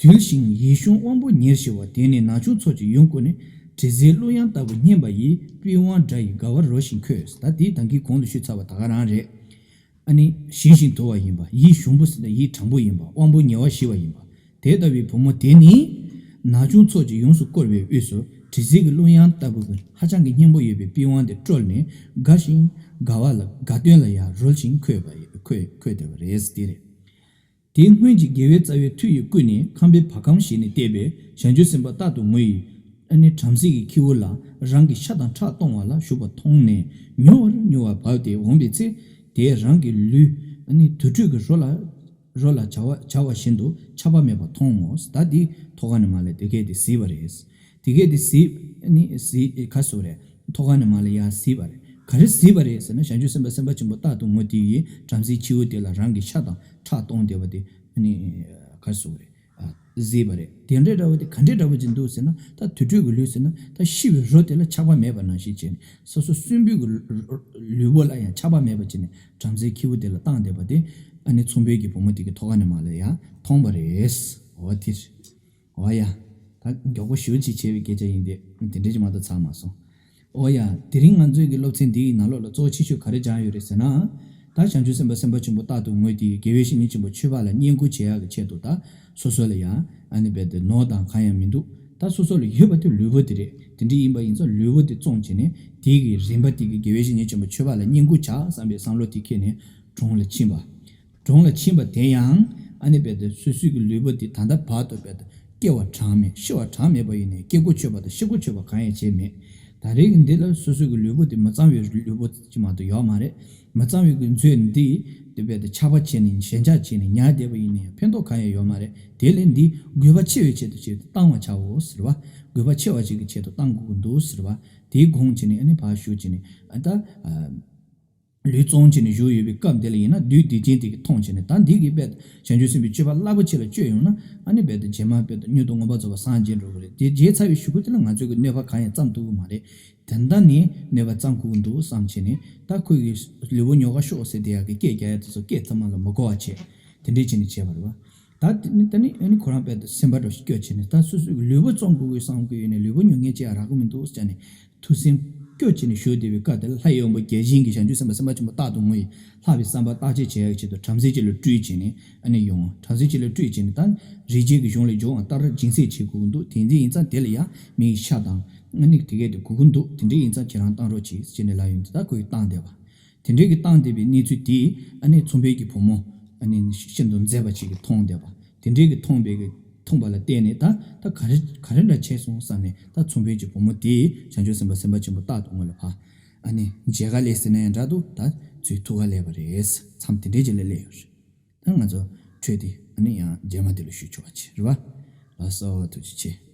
དུལ་ཞིང་ཡིད་གཞུང་དབང་པོ་ཉེར་ཞི་བ། དེ་ནས་ན་ཆུང་ཚོགས་ཀྱིས་ཡུམ་བཀུར་ནས། དྲི་ཟའི་གླུ་དབྱངས་ལྟ་བུ་སྙན་པ་ཡིས། པི་ཝང་སྒྲ་ཡི་དགའ་བ་རོ་བཞིན་ཁོས། ད་དེ་ད་གིན་གོང་དུ་ཞུས་ཚར་བ་ད་ག་རང་རེད། ཨ་ནི་ཞི་ཞིང་དུལ་བ་ཡིན་པ། ཡིད་གཞུང་པོ་ཟེར་ན་ཡིད་དྲང་པོ་ཡིན་པ། དབང་པོ་ཉེ་བར་ཞི་བ་ཡིན་པ། དེ་ལྟ་བུའི་བུ་མོ་དེ་ནི། ན་ཆུང་ཚོགས་ཀྱིས་ཡོངས་སུ་བསྐོར་བའི་དབུས་སུ་དྲི་ཟའི་གི་གླུ་དབྱངས་ལྟ་བུ་གི་ཧ་ཅང་གི་སྙན་པོ་ཡོད་པའི་པི་ཝང་དེ་དཀྲོལ་ནས་དགའ་ཞིང་དགའ་བ་ལ་དགའ་སྟོན་ལ་ཡང་རོལ་ཞིང་ཁོས་པ་ཡི་ཁོས་ཁོས་བསྡད་པ་རེད། དེ་རེད། དེའི་སྔོན་གྱི་དགེ་བའི་རྩ་བའི་མཐུ་ཡིས་བསྐུལ་ནས་ཁམས་པའི་བ་གམ་ཞིག་ནས་བལྟས་པས་བྱང་ཆུབ་སེམས་དཔའ་རྟག་ཏུ་ངུ་ཡི། ཨ་ནི་བྲམ་ཟེ་གི་ཁྱེའུ་ལ་རང་གི་ཤ་དང་ཁྲག་གཏོང་བ་ལ་ཞུགས་པ་མཐོང་ནས་མྱུར་བར་མྱུར་བར་བབས་ཏེ་འོངས་པའི་ཚེ། དེས་རང་གི་ལུས་ཨ་ནི་དུར་ཁྲོད་ཀྱི་རོ་ལ་རོ་ལ་བྱ་བ་བྱ་བ་བཞིན་དུ་ཆགས་པ་མེད་པར་མཐོང་ངོ་། ད་འདི་ཐོག་ཁ་ནས་མར་ལ་དེ་གས་དེ་གཟིགས་པ་རེད། དེ་གས་དེ་གཟིགས་ཨ་ནི་གཟིགས་ག་རེ་ཟེར་དགོས་རེད། ཐོག་ཁ་ནས་མར་ལ་ཡར་གཟིགས་པ་རེད། ག་རེ་གཟིགས་པ་རེད་ཟེར་ན། བྱང་ཆུབ་སེམས་དཔའ་སེམས་དཔའ་ཆེན་པོ་རྟག་ཏུ་ངུ་དེ་ཡིས་བྲམ་ཟེའི་ཁྱེའུ་དེ་ལ་རང་གི་ཤ་དང་ཁྲག་གཏོང་བསྡད་པ་དེ་ཨ་ནི་ག་རེ་ཟེར་དགོས་རེད། ཨ་གཟིགས་པ་རེད། དེ་འདྲའི་འདྲ་བོ་དེ་ག་འདྲའི་འདྲ་བོ་ཅིག་འདུག་ཟེར་ན། ད་དུར་ཁྲོད་ཀྱི་ལུས་ཟེར་ན་ད་ཤི་བའི་རོ་དེ་ལ་ཆགས་པ་མེད་པ་ནང་བཞིན་བྱས་ནས། སོ་སོ་གསོན་པོའི་གི་ལུས་པོ་ལ་ཡང་ཆགས་པ་མེད་པ་བྱས་ནས་བྲམ་ཟེའི་ཁྱེའུ་དེ་ལ་བཏང་བསྡད་པ་དེ་ཨ་ནི་ཚོང་དཔོན་གྱི་བུ་མོ་དེ་གི་ཐོག་ཁ་ནས་མར་ལ་ཡར་མཐོང་བ་རེད། འོ་དེ་རེད། འོ་ཡ། ད་མགྱོགས་པོ་ཞེ་པོ་ཅིག་བྱས་པའི་སྐད་ཆ་ཡིན་ཏེ། དེ་འདྲ་ཅིག་མ་གཏོགས་ཚར་མ་སོང་། འོ་ཡ། དེ་རིང་ང་ཚོའི་གི་སློབ་ཚན་འདིའི་ནང་ལོགས་ལ་གཙོ་བོ་ཆེ་ཤོས་ག་རེ་སྦྱངས་ཡོད་རེད་ཟེར་ན། ད་བྱང་ཆུབ་སེམས་དཔའ་སེམས་དཔའ་ཆེན་པོ་རྟག་ཏུ་ངུ་དེས་དགེ་བའི་བཤེས་གཉེན་ཆེན་པོ་ཆོས་པ་ལ་བསྙེན་བཀུར་བྱེད་ཡག་གི་ཆེད་དུ། ད་སོ་སོ་ལ་ཡང་ཨ་ནི་རྦད་དེ་ནོར་དང་གང་ཡང་མི་འདུག། ད་སོ་སོ་ལ་ཡོད་པ་དེ་ལུས་པོ་དེ་རེད། དེ་འདྲ་ཡིན་པ་ཡིན་ཙང་ལུས་པོ་དེ་བཙོང་བྱས་ནས་དེའི་གི་རིན་པ་དེ་གི་དགེ་བའི་བཤེས་གཉེན་ཆེན་པོ་ཆོས་པ་ལ་བསྙེན་བཀུར་བྱ་བསམ་པའི་བསམ་བློ་དེ་འཁྱེར་ནས་གྲོང་ལ་ཕྱིན་པ། གྲོང་ལ་ཕྱིན་པ་དེ་ཡང་ཨ་ནི་རྦད་དེ་སོ་སོའི་གི་ལུས་པོ་དེ་ད་ལྟ་བར་དུ་རྦད་དེ་སྐྱེ་བ་གྲངས་མེད་ཤི་བ་གྲངས་མེད་པ་ཡིན་ནའི་སྐྱེ་སྒོ་ཆོད་པ་དང་ཤི་སྒོ་ཆོད་པ་གང་ཡང་བྱས་མེད། ད་རེས་ཀྱི་འདི་ལ་སོ་སོའི་གི་ལུས་པོ་དེ་མི་གཙང་བའི་ལུས་པོ་ཅིག་མ་གཏོགས་ཡོད་མ་རེད། མི་གཙང་བའི་གི་མཛོད་འདི་དེ་རྦད་དེ་ཆགས་པ་བྱས་ནས་ཞེན་ཆགས་བྱས་ནས་ཉར་བསྡད་པ་ཡིན་ནའི་ཕན་ཐོགས་གང་ཡང་ཡོད་མ་རེད། དེ་ལས་འདི་དགོས་པ་ཆེ་བའི་ཆེད་དུ་ཆེད་དུ་བཏང་བ་བྱའོ་ཟེར་བ། དགོས་པ་ཆེ་བ་ཞིག་གི་ཆེད་དུ་བཏང་དགོས་ཀྱི་འདུག་ཟེར་བ། དེའི་དགོངས་བྱས་ནས་ཨ་ནི་ཕར་ཞུགས་བྱས་ནས་ཨ་ད། ལུས་བཙོང་བྱས་ནས་བཞུགས་ཡོད་པའི་སྐབས་དེ་ལ་ཡིན་ན་བདུད་སྡིག་ཅན་དེ་གིས་མཐོང་བྱས་ནས། ད་འདི་གིས་རྦད་དེ་བྱང་ཆུབ་སེམས་དཔའི་སྤྱོད་པ་རླབས་པོ་ཆེ་ལ་སྤྱོད་ཡོང་ན་ཨ་ནི་རྦད་དེ་རྗེས་མ་རྦད་དེ་མྱུར་དུ་མངོན་པར་རྫོགས་པར་སངས་རྒྱས་འགྲོ་གི་རེད། དེ་རྗེས་ཚར་བའི་གཞུག་གུ་དེ་ལ་ང་ཚོའི་གི་གནོད་པ་གང་ཡང་བརྩམས་ཐུབ་ཀྱི་མ་རེད། དེ་འདྲ་ནས་གནོད་པ་བརྩམས་དགོས་ཀྱི་འདུག་བསམ་བྱས་ནས། ད་ཁོ་གི་ལུས་པོ་ཉོ་ག་ཤོག་ཟེར་དེ་ཡག་གི་སྐད་རྒྱག་ཡ་དེ་ཚོ་སྐད་ཚང་མ་ལ་མི་གོ་བ་བྱས། དེ་འདྲས་བྱས་ནས་བྱས་པ་རེད་བ། ད་དེ་ནི་ད་ནི་ཨ་ནི་ཁོ་རང་རྦད་དེ་སེམས་པ་འདྲ་ཞིག་སྐྱོ་བྱས་ནས། ད་སོ་སོའི་གི་ལུས་པོ་བཙོང་དགོས་ཀྱི་བསམ་གི་ཡོད་ནས་ལུས་པོ་ཉོ་མཁན་ཅིག་ཡང་རག་གི་མི་འདུག་ཟེར་ནས་ཐུགས་སེམས་སྐྱོ་བྱས་ནས་བཞུགས་བསྡད་པའི་སྐབས་དེ་ལ། ལྷ་ཡི་དབང་པོ་བརྒྱ་བྱིན་གྱིས་བྱང་ཆུབ་སེམས་དཔའ་སེམས་དཔའ་ཆེན་པོ་རྟག་ཏུ་ངུ་ཡི། ལྷག་པའི་བསམ་པ་རྟག་བྱེད་བྱེད་ཡག་གི་ཆེད་དུ་བྲམ་ཟེ་ཅིག་ལ་སྤྲུལ་བྱས་ནས་ཨ་ནི་ཡོང་། བྲམ་ཟེ་ཅིག་ལ་སྤྲུལ་བྱས་ནས། ད་རིགས་བརྒྱད་ཀྱི་གཞུང་ལ་འཇུག་ཡང་ལྟར་སྦྱིན་སྲེག་བྱེད་དགོས་ཀྱི་འདུག། དེ་འདི་ཡིན་ཙང་དེ་ལ་ཡང་མིའི་ཤ་དང་ཨ་ནི་དེ་གས་དེ་དགོས་ཀྱི་འདུག། དེ་འདྲ་ཡིན་ཙང་ཁྱེད་རང་བཏང་རོགས་གྱིས་ཟེར་ནས་ལབ་ཡོང་དུས། ད་ཁོས་བཏང་བསྡད་པ། དེ་འདྲའི་གི་བཏང་བསྡད་པའི་གནས་ཚུལ་དེ་ཨ་ནི་ཚོང་དཔོན་གྱི་བུ་མོ་ཨ་ནི་ཤིན་ཏུ་མཛེས་པ་ཅིག་གིས་མཐོང་བསྡད་པ། དེ་འདྲའི་གི་མཐོང་བའི་གི་མཐོང་བ་ལ་བརྟེན་ནས། ད་ད་ག་རེ་ག་རེ་འདྲ་བྱས་སོང་བསམ་ནས། ད་ཚོང་དཔོན་གྱི་བུ་མོ་དེས་བྱང་ཆུབ་སེམས་དཔའ་སེམས་དཔའ་ཆེན་པོ་རྟག་ཏུ་ངུ་ལ་ཕར་ཨ་ནི་མཇལ་ཁ་སླེབས་ཟེར་ན་ཡང་འདྲ་འདུག། ད་ཚུར་ཐུག་ག་སླེབས་པ་རེད། མཚམས་དེ་འདྲའི་ཅིག་ལ་སླེབས་ཡོད་རེད། ད་ང་ཚོ་འཕྲོས་ཏེ་ཨ་ནི་ཡང་རྗེས་མ་དེ་ལ་ཞུ་ཆོག་པ་བྱེད་རེད་བ། ལགས་སོ། ཐུགས་རྗེ་ཆེ།